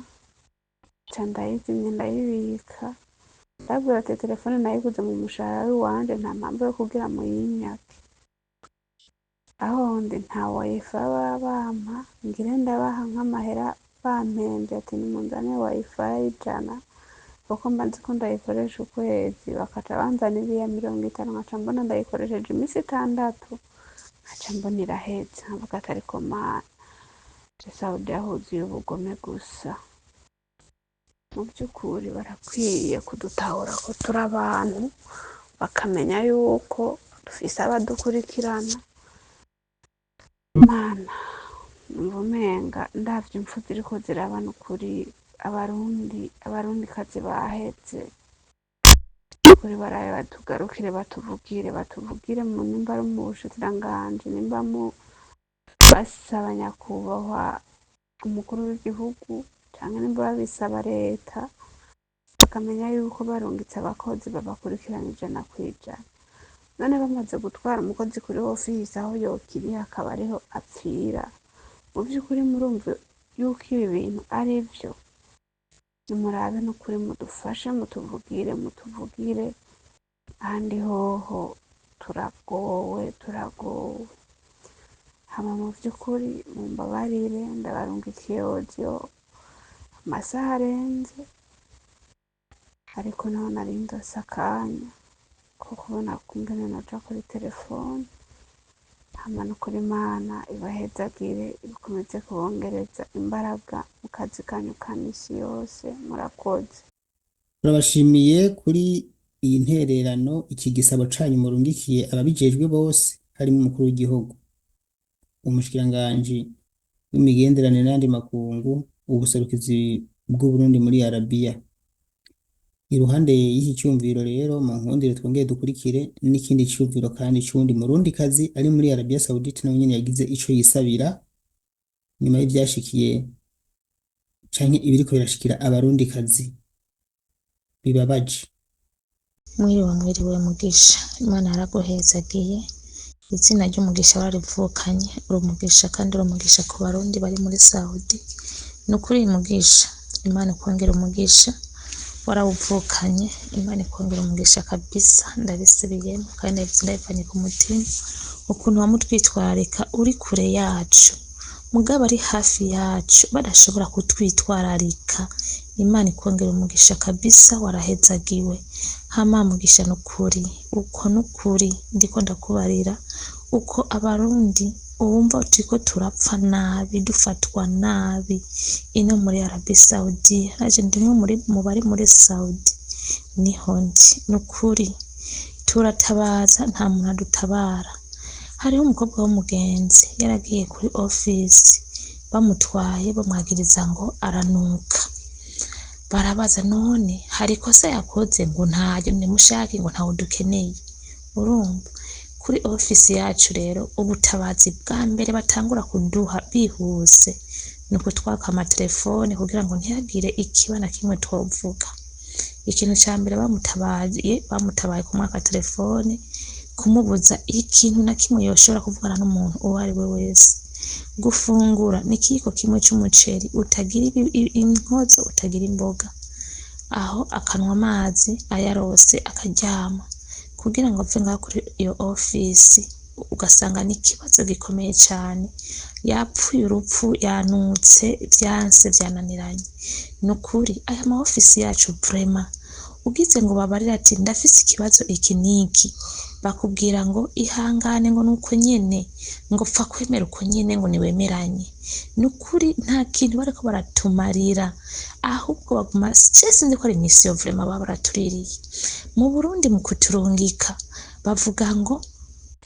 [SPEAKER 6] nca ndayizimya ndayibika. Ndabwira ati telefone nayiguze mu mushahara w'iwanje, nta mpamvu yo kugira muyinyake. Aho ndi nta wifi baba bampa, ngire ndabaha nk'amahera bampemvye ati nimunzane wifi y'ijana, kuko mba nzi ko ndayikoresha ukwezi, bakaca banzanira iya 50, nkaca mbona ndayikoresheje imisi 6, nkaca mbona iraheze, nkavuga ati ariko Mana, Saudiya huzuye ubugome gusa. Mu vy'ukuri barakwiye kudutahura ko turi abantu, bakamenya yuko dufise abadukurikirana. Mana, numva umenga ndavye impfu ziriko ziraba nukuri, abarundi, abarundikazi baheze. Nukuri barabe batugarukire, batuvugire, batuvugire mu nimba ari mu bushikiranganji, nimba mu basaba nyakubahwa umukuru w'igihugu, canke nimba babisaba leta, bakamenya yuko barungitse abakozi babakurikirana 100%. None bamaze gutwara umukozi kuri ofisi aho yokiriye akaba ariho apfira, mu vy'ukuri murumva yuko ibi bintu ari vyo? Nimurabe nukuri mudufashe, mutuvugire, mutuvugire, ahandi hoho turagowe, turagowe. Hama mu vy'ukuri mumbabarire, ndabarungikiye audio amasaha arenze, ariko naho nari ndose akanya ko kubona kungene noja kuri telefone. Hama nukuri Imana ibahezagire, ikomeze kubongereza imbaraga mu kazi kanyu ka misi yose, murakoze.
[SPEAKER 2] Turabashimiye kuri iyi ntererano, iki gisabo canyu murungikiye ababijejwe bose, harimo umukuru w'igihugu, umushikiranganji w'imigenderanire n'ayandi makungu, ubuserukizi bw'Uburundi muri Arabiya. Iruhande y'iki cyumviro rero, mu nkundire twongere dukurikire n'ikindi cyumviro kandi c'uwundi murundikazi ari muri Arabiya Saudite, nawe nyene yagize ico yisabira nyuma y'ivyashikiye canke ibiriko birashikira abarundikazi bibabaje.
[SPEAKER 7] Mwiriwe, mwiriwe Mugisha, Imana yaraguhezagiye, izina ry'umugisha wararivukanye, uri umugisha kandi uri umugisha ku barundi bari muri Saudi. Ni ukuri Mugisha, Imana ikongera umugisha, warawuvukanye, Imana ikongera umugisha kabisa, ndabisubiyemo kandi ndabivuze ndabivanye ku mutima, ukuntu wamutwitwararika uri kure yacu, mugabo ari hafi yacu badashobora kutwitwararika. Imana ikongera umugisha kabisa, warahezagiwe. Hama Mugisha, nukuri uko nukuri ndiko ndakubarira uko abarundi uwumva turiko turapfa nabi, dufatwa nabi ino muri Arabie Saoudite. Naje ndimwe muri mu bari muri Saudi, niho ndi, nukuri turatabaza nta muntu adutabara. Hariho umukobwa w'umugenzi yaragiye kuri office, bamutwaye bamwagiriza ngo aranuka. Barabaza none hari ikosa yakoze, ngo ntaryo, nimushake, ngo ntawe dukeneye. Urumva kuri office yacu rero ubutabazi bwa mbere batangura kuduha bihuse ni ukutwaka amatelefone kugira ngo ntihagire ikiba na kimwe twovuga. Ikintu ca mbere bamutabaye, bamutabaye kumwaka telefone, kumubuza ikintu na kimwe yoshobora kuvugana n'umuntu uwo ari we wese. Gufungura ni ikiyiko kimwe c'umuceri utagira inkozo, utagira imboga, aho akanwa amazi ayarose akaryama kugira ngo ave ngaho kuri iyo ofisi. Ugasanga ni ikibazo gikomeye cane, yapfuye urupfu yanutse vyanse vyananiranye. Nukuri aya ma ofisi yacu vraiment ugize ngo babarire ati ndafise ikibazo iki n'iki, bakubwira ngo ihangane ngo nuko nyene, ngo pfa kwemera uko nyene ngo niwemeranye. Nukuri nta kintu bariko baratumarira, ahubwo baguma je sinzi ko ari misiyo vraiment baba baratuririye. Mu Burundi mu kuturungika bavuga ngo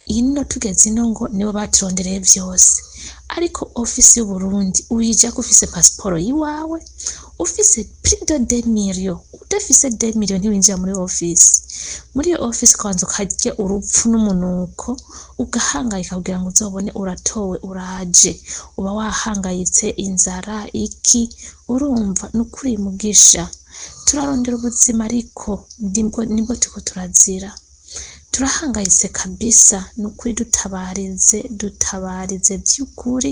[SPEAKER 7] ino tugeze ino ngo nibo baturondereye vyose, ariko ofisi y'Uburundi uyijako ufise pasiporo yiwawe, ufise plus de 2 millions, udafise 2 millions ntiwinjira muri ofisi. Muri iyo ofisi ukabanza ukarya urupfu n'umunuko, ugahangayika kugira ngo uzobone uratowe uraje, uba wahangayitse inzara iki, urumva nukuri Mugisha turarondera ubuzima ariko nibwo turiko turazira. Turahangayitse kabisa, nukuri dutabarize, dutabarize vy'ukuri,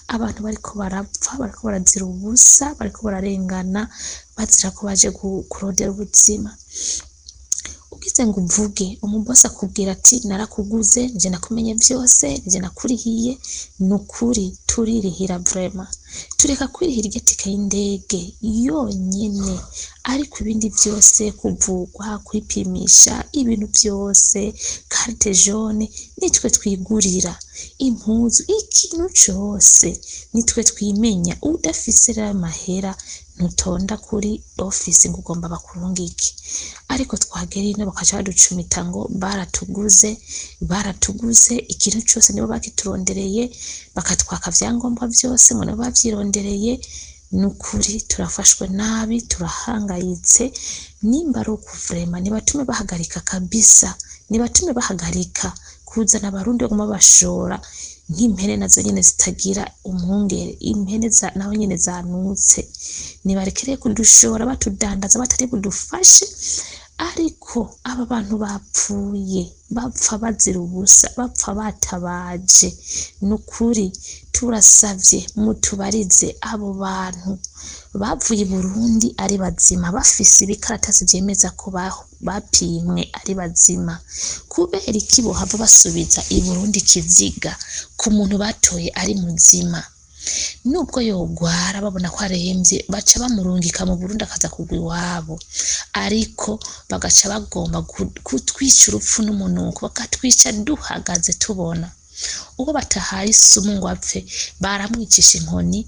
[SPEAKER 7] abantu bariko barapfa, bariko barazira ubusa, bariko bararengana, bazira ko baje kurondera ubuzima. Ugize ngo uvuge, umubosi akubwira ati narakuguze, nije nakumenye vyose, nije nakurihiye, nukuri turirihira vraiment. Tureka kwirihira irya tike y'indege yonyene, ariko ibindi vyose kuvugwa, kwipimisha, ibintu vyose, carte jaune nitwe twigurira, impuzu, ikintu cose nitwe twimenya. Udafise rero amahera ntutonda kuri ofisi ngo ugomba bakurungike. Ariko twagera ino bakaca baducumita ngo baratuguze, baratuguze, ikintu cose nibo bakiturondereye, bakatwaka vyangombwa vyose ngo nibo bavyirondereye. Nukuri turafashwe nabi, turahangayitse, nimba ari uku vraiment nibatume bahagarika kabisa, nibatume bahagarika kuzana abarundi baguma babashora nk'impene nazo nyene zitagira umwungere, impene naho nyene zanutse. Nibarekere kudushora batudandaza batari budufashe, ariko aba bantu bapfuye, bapfa bazira ubusa, bapfa batabaje. Nukuri turasavye mutubarize abo bantu bavuye i Burundi ari bazima, bafise ibikaratasi vyemeza ko bapimwe ari bazima, kubera iki bohava basubiza i Burundi ikiziga ku muntu batoye ari muzima? Nubwo yogwara babona ko aremvye, baca bamurungika mu Burundi akaza kugwa iwabo, ariko bagaca bagomba kutwica urupfu n'umunuko, bakatwica duhagaze tubona. Uwo batahaye isumu ngo apfe baramwicisha inkoni,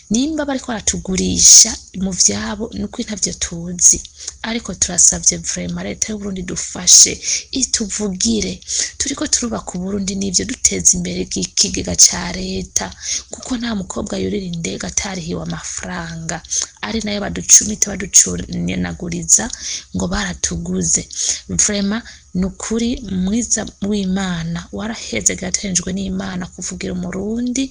[SPEAKER 7] nimba bariko baratugurisha mu vyabo nukuri ntavyo tuzi, ariko turasavye vraiment leta y'Uburundi dufashe ituvugire, turiko turubaka Uburundi nivyo duteza imbere ikigega ca leta, kuko nta mukobwa yurira indege atarihiwe amafaranga, ari nayo baducumita baducunaguriza ngo baratuguze. Vraiment nukuri mwiza w'Imana waraheze gatenjwe n'Imana kuvugira umurundi,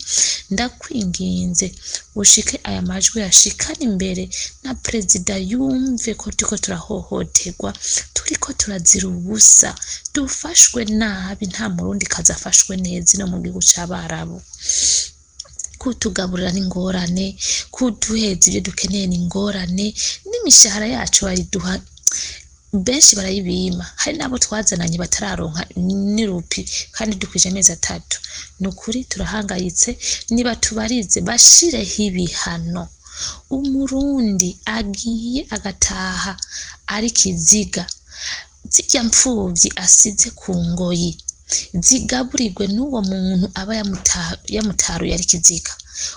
[SPEAKER 7] ndakwinginze ushike aya majwi yashikane imbere na perezida yumve ko turiko turahohoterwa, turiko turazira ubusa, dufashwe nabi, nta murundi kazi afashwe neza ino mu gihugu c'Abarabu. Kutugaburira n'ingorane, kuduheza ivyo dukeneye n'ingorane, n'imishahara yacu bayiduha benshi barayibima, hari n'abo twazananye batararonka n'irupi kandi dukwije amezi 3. Nukuri turahangayitse, nibatubarize bashireho ibihano. Umurundi agiye agataha ari kiziga, zirya mpfuvyi asize ku ngoyi zigaburirwe n'uwo muntu aba yamutaruye ari kiziga.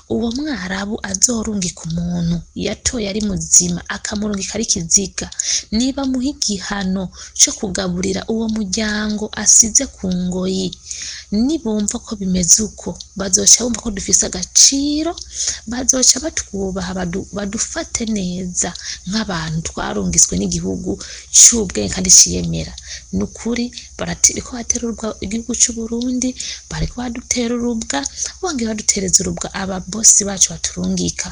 [SPEAKER 7] Uwo mwarabu azorungika umuntu yatoye ari muzima akamurungika ari kiziga, niba muha igihano co kugaburira uwo muryango asize ku ngoyi, nibumva ko bimeze uko bazoca bumva ko dufise agaciro, bazoca batwubaha, badufate neza nk'abantu twarungiswe n'igihugu c'ubwenge kandi ciyemera. Nukuri bariko batera urubwa igihugu c'Uburundi, bariko badutera urubwa, bongera badutereza urubwa ababosi bacu baturungika.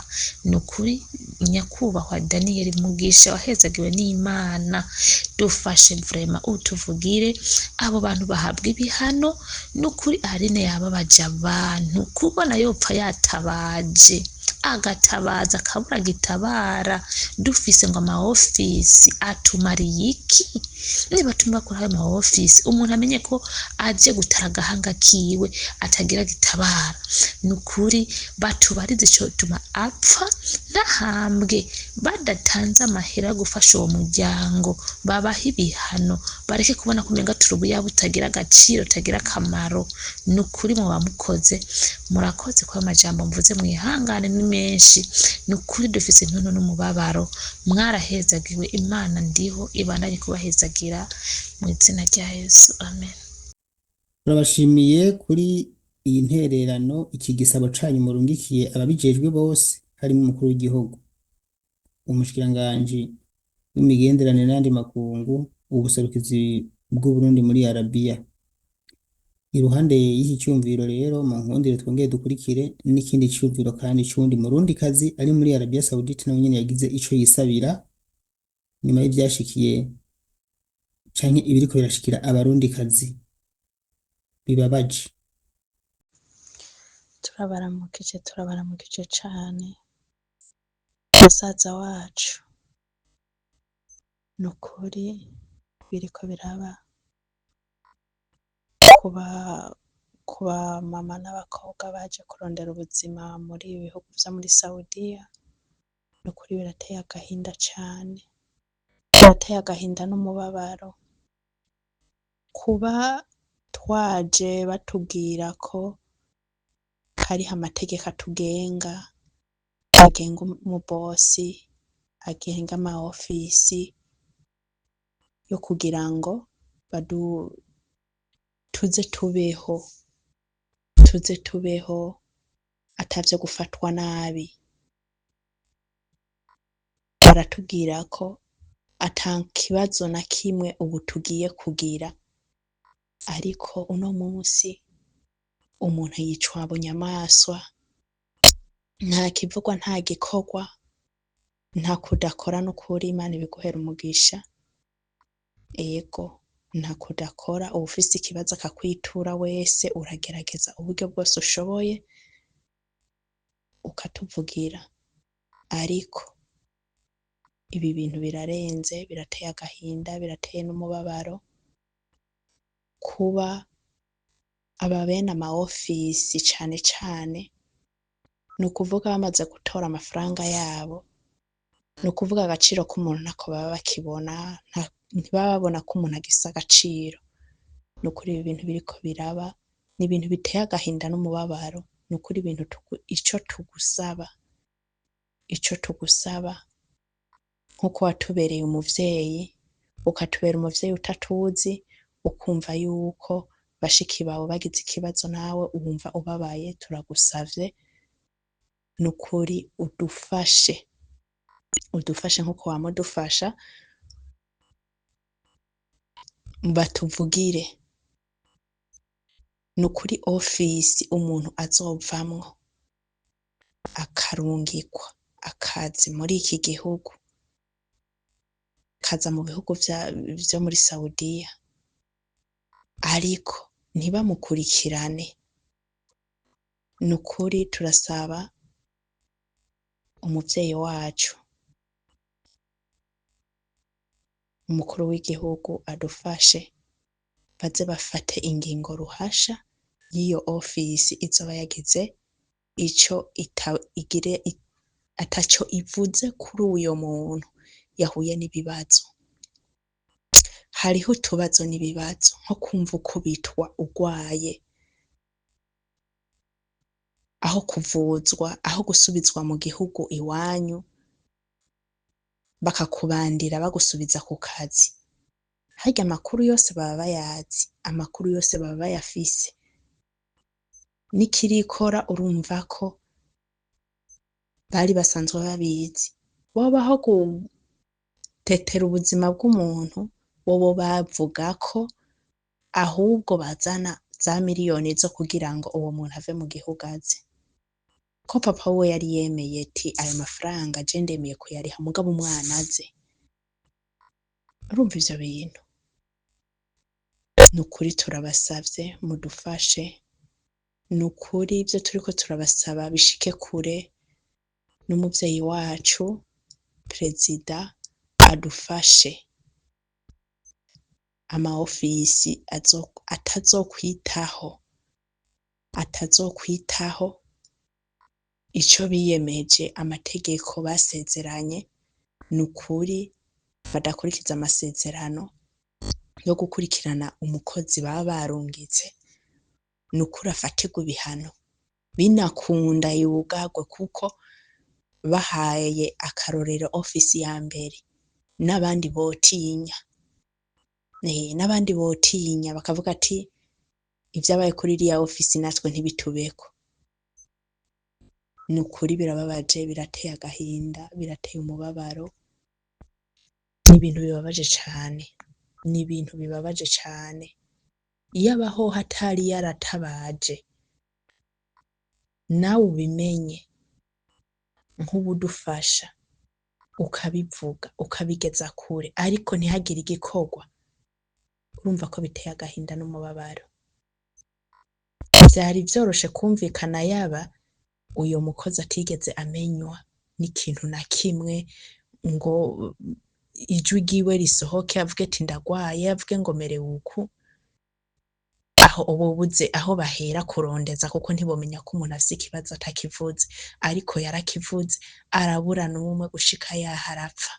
[SPEAKER 7] Nukuri nyakubahwa Daniel Mugisha wahezagiwe n'Imana, dufashe vraiment utuvugire abo bantu bahabwa ibihano. Nukuri Aline yababaje abantu kubona yopfa yatabaje Agatabaza akabura gitabara, dufise ngo ama ofisi atumariye iki? Nibatuma bakora ayo ma ofisi, umuntu amenye ko aje gutara agahanga kiwe atagira gitabara. Nukuri batubarize icotuma apfa ntahambwe, badatanze amahera yo gufasha uwo muryango, babahe ibihano, bareke kubona ko umenga turi ubuyabu butagira agaciro, butagira akamaro. Nukuri mwoba mukoze, murakoze kuba amajambo mvuze mwihangane ni menshi. Nukuri dufise intuntu n'umubabaro, mwarahezagiwe. Imana ndiho ibandanye kubahezagira mu izina rya Yesu, amen.
[SPEAKER 2] Turabashimiye kuri iyi ntererano, iki gisabo canyu murungikiye ababijejwe bose, harimo umukuru w'igihugu, umushikiranganji w'imigenderanire n'ayandi makungu, ubuserukizi bw'Uburundi muri Arabiya. Iruhande y'iki cyumviro rero, mu nkundire twongere dukurikire n'ikindi cyumviro kandi c'uwundi murundikazi ari muri Arabiya Saudite, nawe nyene yagize ico yisabira nyuma y'ivyashikiye canke ibiriko birashikira abarundikazi bibabaje.
[SPEAKER 8] Turabaramukije, turabaramukije cane musaza wacu, nukuri biriko biraba kuba mama n'abakobwa baje kurondera ubuzima muri ibi bihugu vyo muri Saudiya, nukuri birateye agahinda cane, birateye agahinda n'umubabaro. Kuba twaje batubwira ko hariho amategeko atugenga, agenga umubosi, agenga ama ofisi yo kugira ngo tuze tubeho, tuze tubeho atavyo gufatwa nabi. Baratubwira ko ata kibazo na kimwe ubu tugiye kugira, ariko uno munsi umuntu yicwa bunyamaswa, nta kivugwa nta gikorwa, nta kudakora n'ukuri. Imana ibiguhera umugisha. Ego, nta kudakora, uwufise ikibazo akakwitura wese uragerageza uburyo bwose ushoboye ukatuvugira, ariko ibi bintu birarenze, birateye agahinda, birateye n'umubabaro. Kuba aba bene ama ofisi cane cane, ni ukuvuga bamaze gutora amafaranga yabo, ni ukuvuga agaciro k'umuntu ntako baba bakibona, ntibaba babona ko umuntu agise agaciro. Ni ukuri ibi bintu biriko biraba ni ibintu biteye agahinda n'umubabaro. Ni ukuri ibintu ico tugusaba, ico tugusaba nkuko watubereye umuvyeyi, ukatubera umuvyeyi utatuzi, ukumva yuko bashiki bawe bagize ikibazo nawe wumva ubabaye, turagusavye nukuri udufashe, udufashe nkuko wama udufasha, batuvugire. Nukuri ofisi umuntu azovamwo akarungikwa akazi muri iki gihugu, kaza mu bihugu vyo muri Saudiya, ariko ntibamukurikirane. Nukuri turasaba umuvyeyi wacu umukuru w'igihugu adufashe, baze bafate ingingo ruhasha y'iyo ofisi izoba yagize ico igire ataco ivuze kuri uyo muntu yahuye n'ibibazo. Hariho utubazo n'ibibazo nko kumva ukubitwa ugwaye, aho kuvuzwa, aho gusubizwa mu gihugu iwanyu, bakakubandira bagusubiza ku kazi. Harya amakuru yose baba bayazi, amakuru yose baba bayafise. N'ikirikora urumva ko bari basanzwe babizi. Bobaho gutetera ubuzima bw'umuntu, bobo bavuga ko ahubwo bazana za miliyoni zo kugira ngo uwo muntu ave mu gihugu aze. Ko papa wiwe yari yemeye ati ayo mafaranga je ndemeye kuyariha mugabo umwana aze. Urumva ivyo bintu? Nukuri turabasavye mudufashe, nukuri ivyo turiko turabasaba bishike kure. N'umuvyeyi wacu perezida adufashe, ama ofisi atazokwitaho ico biyemeje, amategeko basezeranye, nukuri badakurikiza amasezerano yo gukurikirana umukozi baba barungitse, nukuri afatirwe ibihano, binakunda yugarwe, kuko bahaye akarorero ofisi ya mbere n'abandi botinya, n'abandi botinya bakavuga ati ivyabaye kuri iriya ofisi natwe ntibitubeko. Nukuri birababaje, birateye agahinda, birateye umubabaro, ni ibintu bibabaje cane, ni ibintu bibabaje cane. Iyo abaho hatari yaratabaje, nawe ubimenye nk'uwudufasha, ukabivuga ukabigeza kure, ariko ntihagire igikorwa, urumva ko biteye agahinda n'umubabaro. Vyari vyoroshe kumvikana yaba uyo mukozi atigeze amenywa n'ikintu na kimwe, ngo ijwi ryiwe risohoke avuge ati ndagwaye, avuge ngo merewe uku, aho ububuze aho bahera kurondeza, kuko ntibomenya ko umuntu afise ikibazo atakivuze, ariko yarakivuze arabura n'umwe gushika yaho arapfa.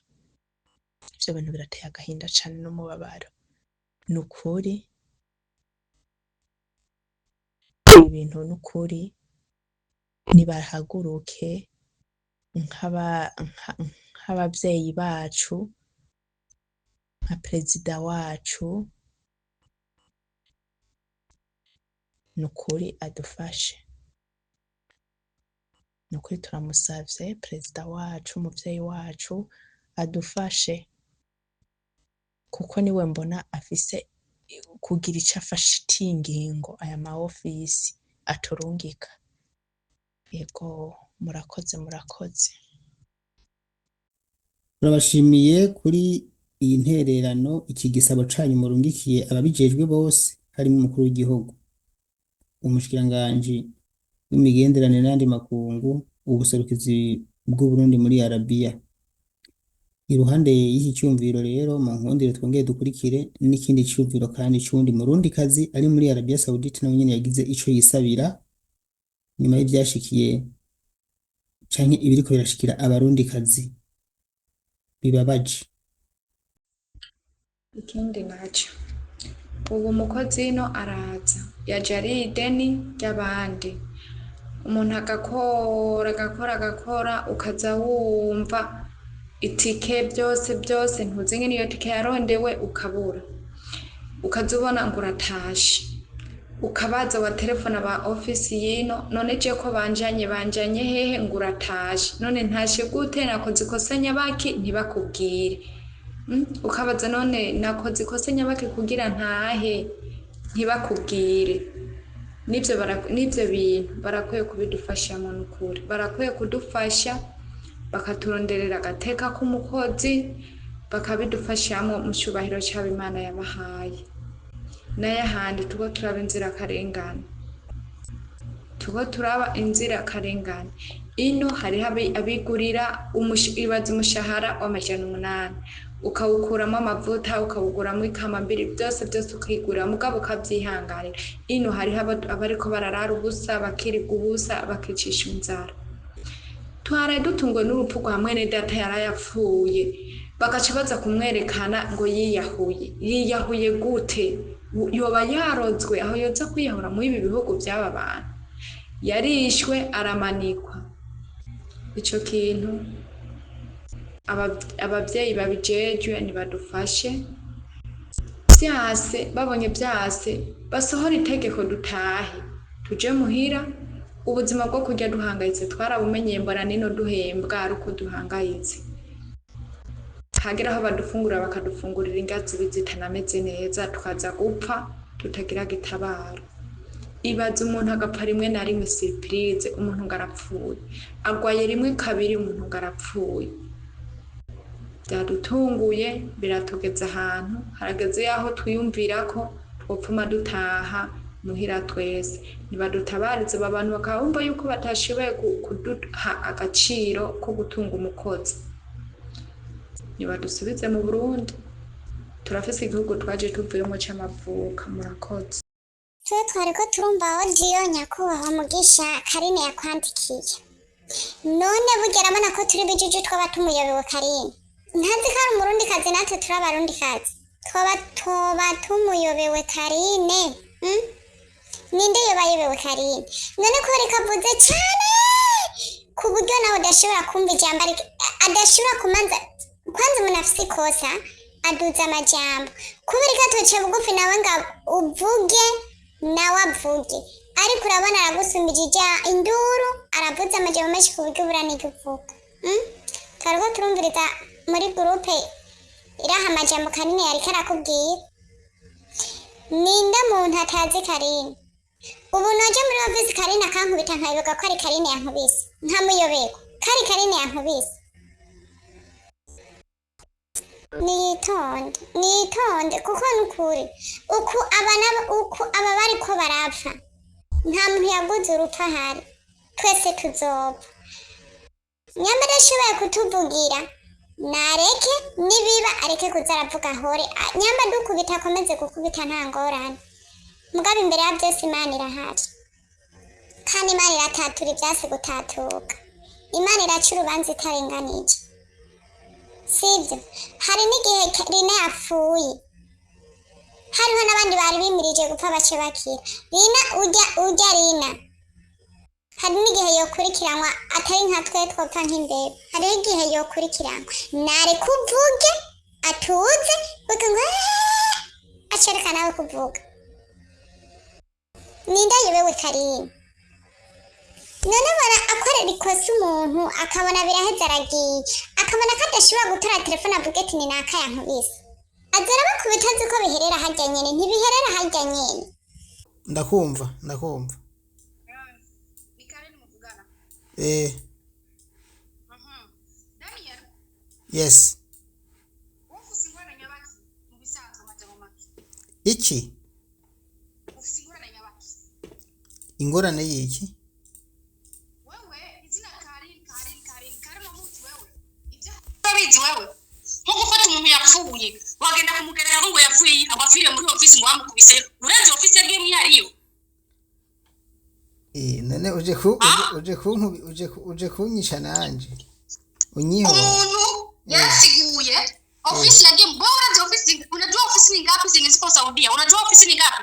[SPEAKER 8] Ivyo bintu birateye agahinda cane n'umubabaro, nukuri ibintu nukuri nibahaguruke nk'abavyeyi bacu, nka perezida wacu, nukuri adufashe, nukuri turamusavye perezida wacu, umuvyeyi wacu adufashe, kuko niwe mbona afise kugira ico afatiye ingingo aya ma ofisi aturungika. Yego, murakoze, murakoze.
[SPEAKER 2] Turabashimiye kuri iyi ntererano, iki gisabo canyu murungikiye ababijejwe bose, harimo umukuru w'igihugu, umushikiranganji w'imigenderanire n'ayandi makungu, ubuserukizi bw'Uburundi muri Arabiya. Iruhande y'iki cyumviro rero, mu nkundire twongere dukurikire n'ikindi cyumviro kandi c'uwundi murundikazi ari muri Arabiya Saudite, nawe nyene yagize ico yisabira nyuma y'ivyashikiye canke ibiriko birashikira abarundikazi bibabaje.
[SPEAKER 9] Ikindi naco, ubu umukozi ino araza yaje ari ideni ry'abandi, umuntu agakora agakora agakora, ukaza wumva itike byose byose, ntuzi ingene iyo tike yarondewe, ukabura, ukaza ubona ngo uratashe, ukabaza wa telefone aba ofisi yino, none je ko banjanye banjanye hehe? Ngo uratashe. None ntashe gute? Nakoze ikosa nyabaki? Ntibakubwire. Ukabaza none nakoze ikosa nyabaki kugira ntahe? Ntibakubwire. N'ivyo bintu barakwiye kubidufashamo, nukuri barakwiye kudufasha, bakaturonderera agateka k'umukozi, bakabidufashamo mu cubahiro c'abo Imana yabahaye. N'ayahandi tuko turaba inzirakarengane, tuko turaba inzirakarengane. Ino hariho abigurira ibaza umushahara w'800, ukawukuramo amavuta, ukawuguramo ikamambiri, byose byose ukigurira, mugabo ukavyihanganira. Ino hariho abariko bararara ubusa, bakirigwa ubusa, bakicisha inzara. Twaraye dutunguwe n'urupfu rwa mwene data yarayapfuye, bagaca baza kumwerekana ngo yiyahuye. Yiyahuye gute? Yoba yarozwe aho yoza kwiyahura muri ibi bihugu by'aba bantu? Yarishwe aramanikwa. Ico kintu abavyeyi babijejwe nibadufashe, vyase babonye vyase basohora itegeko dutahe tuje muhira. Ubuzima bwo kurya duhangayitse twarabumenyeye, mbona nino duhembwa ari uko duhangayitse, hagera aho badufungurira bakadufungurira ingazi zitanameze neza, tukaza gupfa tutagira gitabara. Ibaza umuntu agapfa rimwe na rimwe surprise, umuntu ngo arapfuye, agwaye rimwe kabiri, umuntu ngo arapfuye. Byadutunguye, biratugeza ahantu harageze yaho twiyumvira ko twopfuma dutaha. Muhira twese nibadutabarize aba bantu bakaba bumva yuko batashoboye kuduha agaciro ko gutunga umukozi, nibadusubize mu Burundi. Turafise igihugu twaje tuvuyemo c'amavuka. Murakoze.
[SPEAKER 10] Twe twariko turumva audio nyakubahwa Mugisha Karine yakwandikiye. None burya arabona ko turi bijuju, twaba tumuyobewe. Karine ntazi ko ari umurundikazi, natwe turi abarundikazi. Twoba tumuyobewe Karine, Ninde yoba ayobewe Karine? None kubera ko avuze cane ku buryo nawe udashobora kumva ijambo, ariko adashobora kumanza kwanza. Umuntu afise ikosa aduza amajambo. Kubera ko atoca bugufi nawe ngo uvuge, nawe avuge, ariko urabona aragusumbije ija induru, aravuze amajambo menshi ku buryo ubura n'icyo uvuga, Twariko turumviriza muri groupe iraha amajambo Karine yariko arakubwira. Ninde muntu atazi Karine? Ubu noja muri ofisi Karine akankubita, nkayoberwa ko ari Karine yankubise, nkamuyoberwa ko ari Karine yankubise. Niyitonde, niyitonde, kuko nukuri uku aba uku aba bariko barapfa, nta muntu yaguze urupfu ahari, twese tuzopfa. Nyamara ashoboye kutuvugira, nareke nibiba, areke kuza aravuga ahore. Nyamba dukubita, akomeze gukubita, nta ngorane. Mugabo imbere ya byose Imana irahari, kandi Imana iratatura ivyasi gutatuka. Imana iraca urubanza itarenganije, sibyo? Hari n'igihe Rina yapfuye, hariho n'abandi bari bimirije gupfa bace bakira. Rina ujya ujya Rina, hari n'igihe yokurikiranwa atari nka twe twopfa nk'imbeba. Hariho igihe yokurikiranwa. Nareka uvuge atuze, buka ngo "Eeeh", acereka nawe kuvuga. Ninde ayobewe Karine? None abona akorera ikosa umuntu, akabona biraheze, aragiye, akabona ko adashobora gutora telefone avuge ati ni naka yankubise, azora bakubita azi ko biherera harya nyene. Ntibiherera harya nyene.
[SPEAKER 2] Ndakumva, ndakumva.
[SPEAKER 11] Ni Karen muvugana?
[SPEAKER 2] Eh.
[SPEAKER 11] Daniel,
[SPEAKER 2] Yes.
[SPEAKER 11] ufise ingorane nyabaki mu bisanzwe, amajambo make?
[SPEAKER 2] Iki?
[SPEAKER 11] Ufise ingorane nyabaki?
[SPEAKER 2] Ingorane y'iki?
[SPEAKER 11] Wewe izina Karin, Karin, Karin, Karin wamuzi wewe? Ibyo urabizi wewe? Nko gufata umuntu yapfuye wagenda kumugerera ngo yapfuye, ngo apfiriye muri ofisi, ngo bamukubise. Urazi ofisi yagiyemwo iyo ariyo?
[SPEAKER 2] Eh, none uje ku uje kunkubi uje kunyica nanje unyihora?
[SPEAKER 11] Umuntu yarasiguye ofisi yagiye. Wewe urazi ofisi? Unajua ofisi ni ngapi zenye ziko Saudia? Unajua ofisi ni ngapi?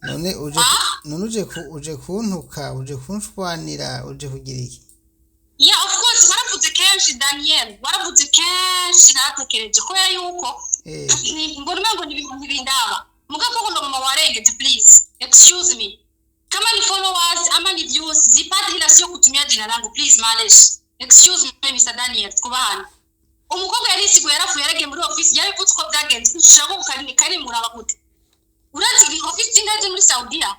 [SPEAKER 2] None uje none uje kuntuka, uje kunshwanira, uje kugira iki?
[SPEAKER 11] Yeah, of course, waravuze kenshi Daniel, waravuze kenshi. Naratekereje kubera yuko mbona umengo ni ibintu ntibindaba. Mugabo koko ndo mama warengeje. Please excuse me, kama ni followers ama ni views zipate, ila sio kutumia jina langu. Please, malesh, excuse me Mr Daniel, twubahane. Umukobwa yarisiguye, yarapfuye, yaragiye muri ofisi, yarabivuze uko byagenze. Ushaka ko kari muraba gute? Urazi ofisi zingahe muri Saudiya?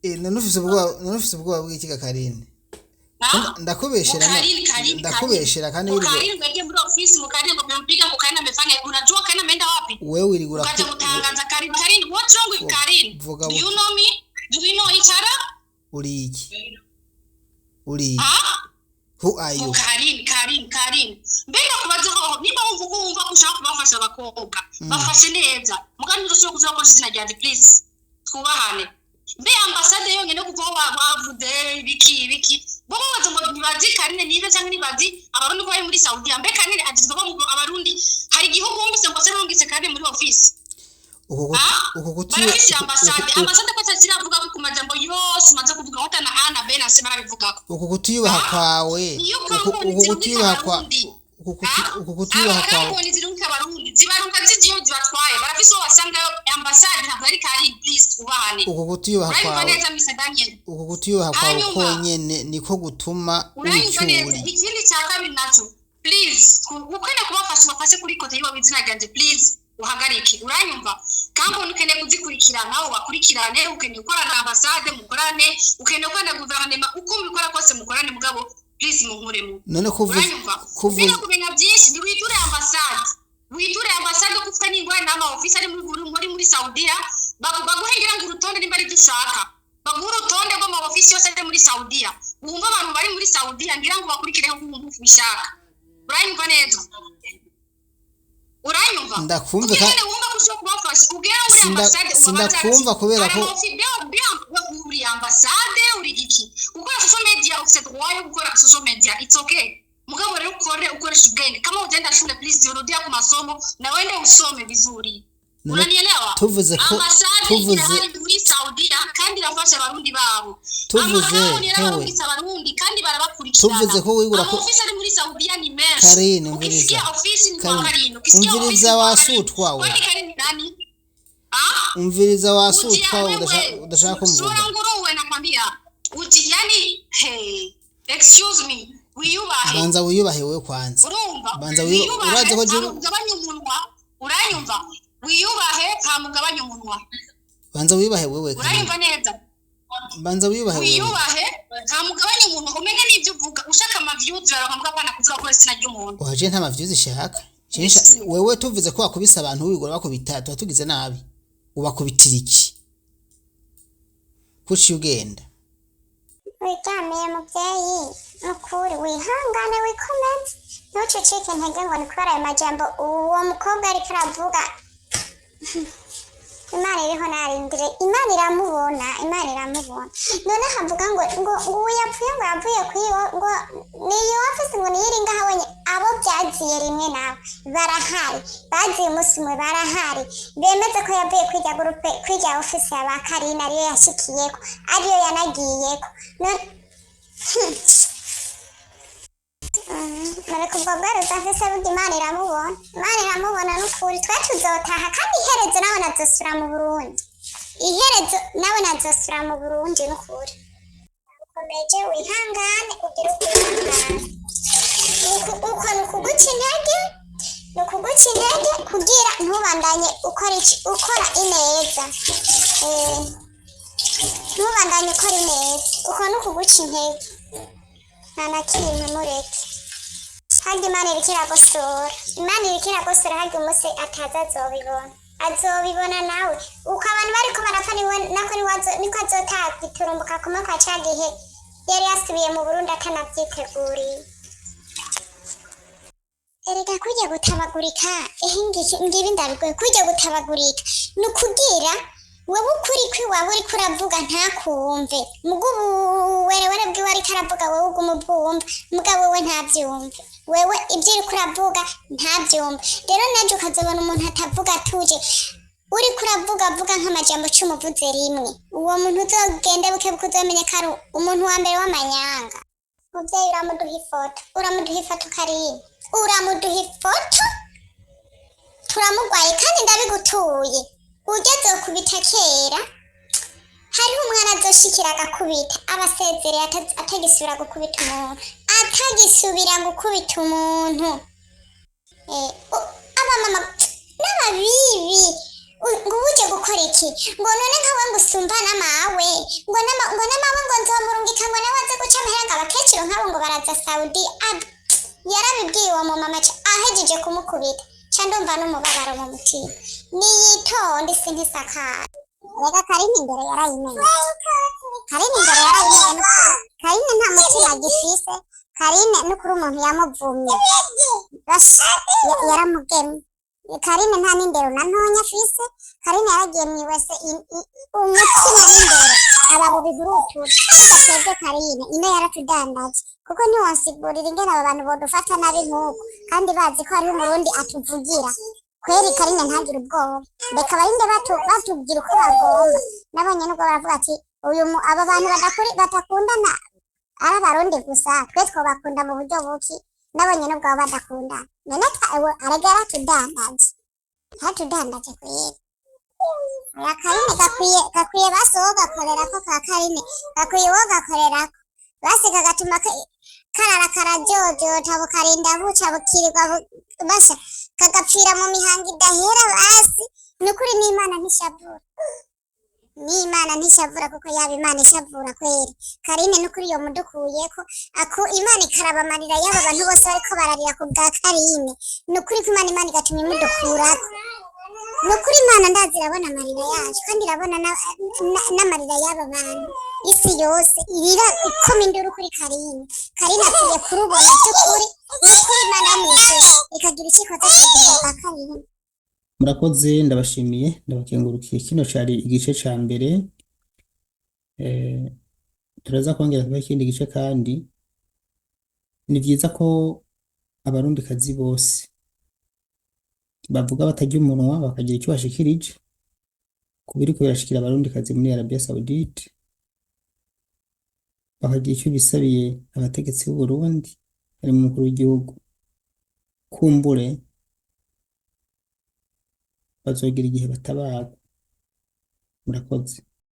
[SPEAKER 2] Eh, none ufise ubwoba bw'iki ga Karine? Ndakubeshera
[SPEAKER 11] Karin, Karin,
[SPEAKER 2] ndakubeshera kandi
[SPEAKER 11] Karin
[SPEAKER 2] wirirwa
[SPEAKER 11] ngo yagiye muri ofisi, mu Karin ngo bampiga, ngo Karin amefanya. Unajua Karin ameenda wapi?
[SPEAKER 2] Wewe wirigura
[SPEAKER 11] Ukaja kutangaza Karin, Karin, what's wrong with Karin?
[SPEAKER 2] Vuga.
[SPEAKER 11] Do you know me? Do we know each other?
[SPEAKER 2] Uri iki? Uri iki?
[SPEAKER 11] Ah.
[SPEAKER 2] Who are you?
[SPEAKER 11] Karin, Karin, Karin, mbega kubaza ho nimba wumva uko wumva ko ushaka kubafasha abakobwa, bafashe neza. Mugani ntuzosubira kuzakoresha izina ryanjye, please, twubahane. Mbe ambasade yonyene, kuko wavuze ibiki ibiki, bo babaza ngo ntibazi Karine niba cyangwa ntibazi abarundi ko bari muri Saudiya. Mbe Karine agizwe ko abarundi hari igihugu wumvise ngo se rungitse Karine muri ofisi?
[SPEAKER 2] Uko uko kuti
[SPEAKER 11] Barafise ambasade. Ambasade ko kiravuga ko ku majambo yose umaze kuvuga, hota na A na B na C barabivugako.
[SPEAKER 2] Uko kutiyubaha kwawe,
[SPEAKER 11] Iyo
[SPEAKER 2] uko
[SPEAKER 11] kampani
[SPEAKER 2] uko
[SPEAKER 11] zirungika
[SPEAKER 2] kutiyubaha kwa
[SPEAKER 11] abarundi,
[SPEAKER 2] uko kutiyubaha kwawe.
[SPEAKER 11] Kampani zirungika abarundi zibaruka zigiye zibatwaye, barafise uwo basangayo. Ambasade ntabwo ari Karin, please, ubahane.
[SPEAKER 2] Uko kutiyubaha
[SPEAKER 11] Uranyumva
[SPEAKER 2] kwawe,
[SPEAKER 11] neza Mr Daniel?
[SPEAKER 2] uko kutiyubaha kwawe
[SPEAKER 11] Hanyuma
[SPEAKER 2] konyene niko gutuma
[SPEAKER 11] uranyumva neza?
[SPEAKER 2] wicuri.
[SPEAKER 11] Ikindi cya kabiri naco, please, ukeneye kubafasha ubafashe kuri côté yiwe, izina ryanjye please uhagarike. Uranyumva? Kampani ukeneye kuzikurikira nawe bakurikirane, ukeneye gukorana na ambasade mukorane, ukeneye gukorana na guverinoma, uko mubikora kose mukorane, mugabo please munkuremo.
[SPEAKER 2] None kuvuze
[SPEAKER 11] Uranyumva?
[SPEAKER 2] Kuvuze
[SPEAKER 11] Ufite kumenya byinshi, ntiwiture ambasade, witure ambasade ko ufite n'ingorane n'ama ofisi ari muri Saudiya. Baguhe ngira ngo urutonde, nimba ari byo ushaka, baguhe urutonde rw'ama ofisi yose ari muri Saudiya, wumva abantu bari muri Saudiya, ngira ngo bakurikireho wumva ubishaka. Uranyumva neza? Uranyumva?
[SPEAKER 2] Ndakumva.
[SPEAKER 11] Kugira ngo wumva ko ushobora kubafasha, ugera muri ambasade ubabaza ati
[SPEAKER 2] Sindakumva kubera
[SPEAKER 11] hari
[SPEAKER 2] ko
[SPEAKER 11] ama uri ambasade, uri iki, gukora social media, ufite droit yo gukora social media, it's okay. Mugabo rero ukore ukoresha ubwenge. Kama utaenda shule, please rudia ku masomo na uende usome vizuri.
[SPEAKER 2] None
[SPEAKER 11] Unanielewa?
[SPEAKER 2] tuvuze ko
[SPEAKER 11] Ambasade
[SPEAKER 2] tuvuze
[SPEAKER 11] irahari muri Saudiya kandi irafasha abarundi babo.
[SPEAKER 2] Tuvuze
[SPEAKER 11] Amakampuni
[SPEAKER 2] hewe
[SPEAKER 11] yarabarungitse abarundi kandi barabakurikirana.
[SPEAKER 2] Tuvuze ko wigura ko
[SPEAKER 11] Amaofisi ari muri Saudiya ni menshi.
[SPEAKER 2] Karine, umviriza.
[SPEAKER 11] Ukisikia ofisi ni kwa
[SPEAKER 2] Karine,
[SPEAKER 11] Karine, ukisikia ofisi
[SPEAKER 2] umviriza
[SPEAKER 11] ni kwa Karine.
[SPEAKER 2] wasutwa we.
[SPEAKER 11] Kwani Karine nani? Ah?
[SPEAKER 2] Umviriza
[SPEAKER 11] Uji
[SPEAKER 2] wasutwa we,
[SPEAKER 11] wewe
[SPEAKER 2] udashaka kumvuga.
[SPEAKER 11] Sura nguruwe, nakwambia. Uji yani, hey, excuse me, wiyubahe.
[SPEAKER 2] Banza wiyubahe wewe kwanza.
[SPEAKER 11] Urumva?
[SPEAKER 2] Banza wiyubahe.
[SPEAKER 11] Wiyubahe,
[SPEAKER 2] Urazi ko
[SPEAKER 11] hama ugabanye umunwa. Uranyumva? Wiyubahe hama ugabanye umunwa.
[SPEAKER 2] Banza wiyubahe wewe, Karine.
[SPEAKER 11] Uranyumva neza?
[SPEAKER 2] Banza wiyubahe wewe.
[SPEAKER 11] Wiyubahe hama ugabanye umunwa, umenye n'ibyo uvuga. Ushaka ama views baravuga, pana kuvuga ko izina ry'umuntu.
[SPEAKER 2] Waje nta ma views ishaka. Wewe tuvuze ko wakubise abantu, wigura bakubita, tuba tugize nabi. Ubakubitira iki? Kuki ugenda?
[SPEAKER 10] Wiryamiye mubyeyi, nukuri wihangane, wikomeze, ntuceceke intege ngo ni kubera ayo majambo uwo mukobwa ariko aravuga. Imana iriho, narindire, Imana iramubona, Imana iramubona. None havuga ngo uwo yapfuye ngo yavuye kuri iyo ngo niyo ofisi, ngo niyo iri ngaha wenyine. Abo byagiye rimwe nawe barahari, bagiye umunsi umwe barahari, bemeze ko yavuye kwiga groupe, kwiga ofisi ya ba Karina, ariyo yashikiyeko, ariyo yanagiyeko. None mureka ubwo bwaruza afise burya, Imana iramubona, Imana iramubona n'ukuri. Twe tuzotaha kandi iherezo nawe nazosubira mu Burundi, iherezo nawe nazosubira mu Burundi n'ukuri. Ukomeje wihangane, ugire ukwihangana. Uko ni ukuguca intege, ni ukuguca intege kugira ntubandanye ukora iki, ukora ineza. Ntubandanye ukora ineza, uko ni ukuguca intege. Nta na kimwe, mureke. Harya Imana iriko iragosora, Imana iriko iragosora. Harya umunsi ataza azobibona, azobibona nawe uko abantu bariko barapfa, niwe nako niko azotaha giturumbuka kumwe kwa ca gihe yari yasubiye mu Burundi atanavyiteguriye. Erega kurya gutabagurika, ehe ngibi ndabigoye. Kurya gutabagurika ni ukugira wewe ukuri kwiwawe uriko uravuga ntakumve, muga ubuwerewere bwiwe ariko aravuga, wewe uguma ubwumva, muga wewe ntavyumve, wewe ibyo uriko uravuga ntavyumve. Rero naje ukazobona umuntu atavuga atuje, uriko uravuga avuga nk'amajambo 10 uvuze rimwe, uwo muntu uzogende buke buke uzomenya ko ari umuntu wa mbere w'amanyanga. Muvyeyi, uramuduha ifoto, uramuduha ifoto, Karine, uramuduha ifoto, turamugwaye kandi ndabigutuye. Ugeze kubita kera, hariho umwana azoshikira agakubita abasezereye, atagisubira gukubita umuntu, atagisubira gukubita umuntu. Abamama n'ababibi, ngo uje gukora iki? Ngo none nkawe ngo usumba n'amawe, ngo n'amawe ngo nzomurungika, ngo nawe aze guca amahera, ngo abakecuru nk'abo ngo baraza Saudi. Yarabibwiye uwo mumama ahejeje kumukubita, ca ndumva n'umubabaro mu mutima. Niyitonde, isi ntisakara. Reka Karine imbere yarayimenye, Karine imbere yarayimenye n'ukuri. Karine nta mutima agifise. Karine n'ukuri umuntu yamuvumye. Basha, yaramugemye. Karine nta n'indero na ntonya afise. Karine yaragiye mw'iwese, umutima n'indero aba bubihurutura. Twebwe Karine ino yaratudandaje, kuko ntiwonsigurira ingene aba bantu bodufata nabi nk'uko kandi bazi ko hariho umurundi atuvugira. Kweri Karine ntagire ubwoba, reka barinde batubwira uko bagomba. Nabonye nubwo baravuga ati uyu aba bantu badakundana ari abarundi gusa, twe twobakunda mu buryo buki? Nabonye nubwo baba badakundana. None arega yaratudandaje, yaratudandaje kweri. Aya Karine gakwiye basi uwo gakorerako, ka Karine gakwiye uwo gakorerako basi, kagatuma karara karajojota, bukarinda buca, bukirirwa basha, kagapfira mu mihango idahera. Basi nukuri n'Imana ntishavura, n'Imana ntishavura, kuko yaba Imana ishavura kweri Karine nukuri yo mudukuyeko ako Imana ikarabamarira y'aba bantu bose bariko bararira ku bwa Karine. Nukuri ko Imana igatuma imudukurako. Ni ukuri Imana ndazi irabona amarira yacu kandi irabona n'amarira y'aba bantu. Isi yose irira ikoma induru kuri Karine. Karine akwiye kurubona by'ukuri, ni ukuri Imana yo mw'ijuru ikagira icyo ikoze ku bugingo bwa Karine.
[SPEAKER 2] Murakoze, ndabashimiye, ndabakengurukiye. Kino cari igice ca mbere, eh, turaza kongera kuba ikindi gice. Kandi ni vyiza ko abarundikazi bose bavuga batarya umunwa, bakagira icyo bashikirije ku biriko birashikira abarundikazi muri Arabia Saudite, bakagira icyo bisabiye abategetsi b'u Burundi harimo umukuru w'igihugu. Kumbure bazogira igihe batabarwa. Murakoze.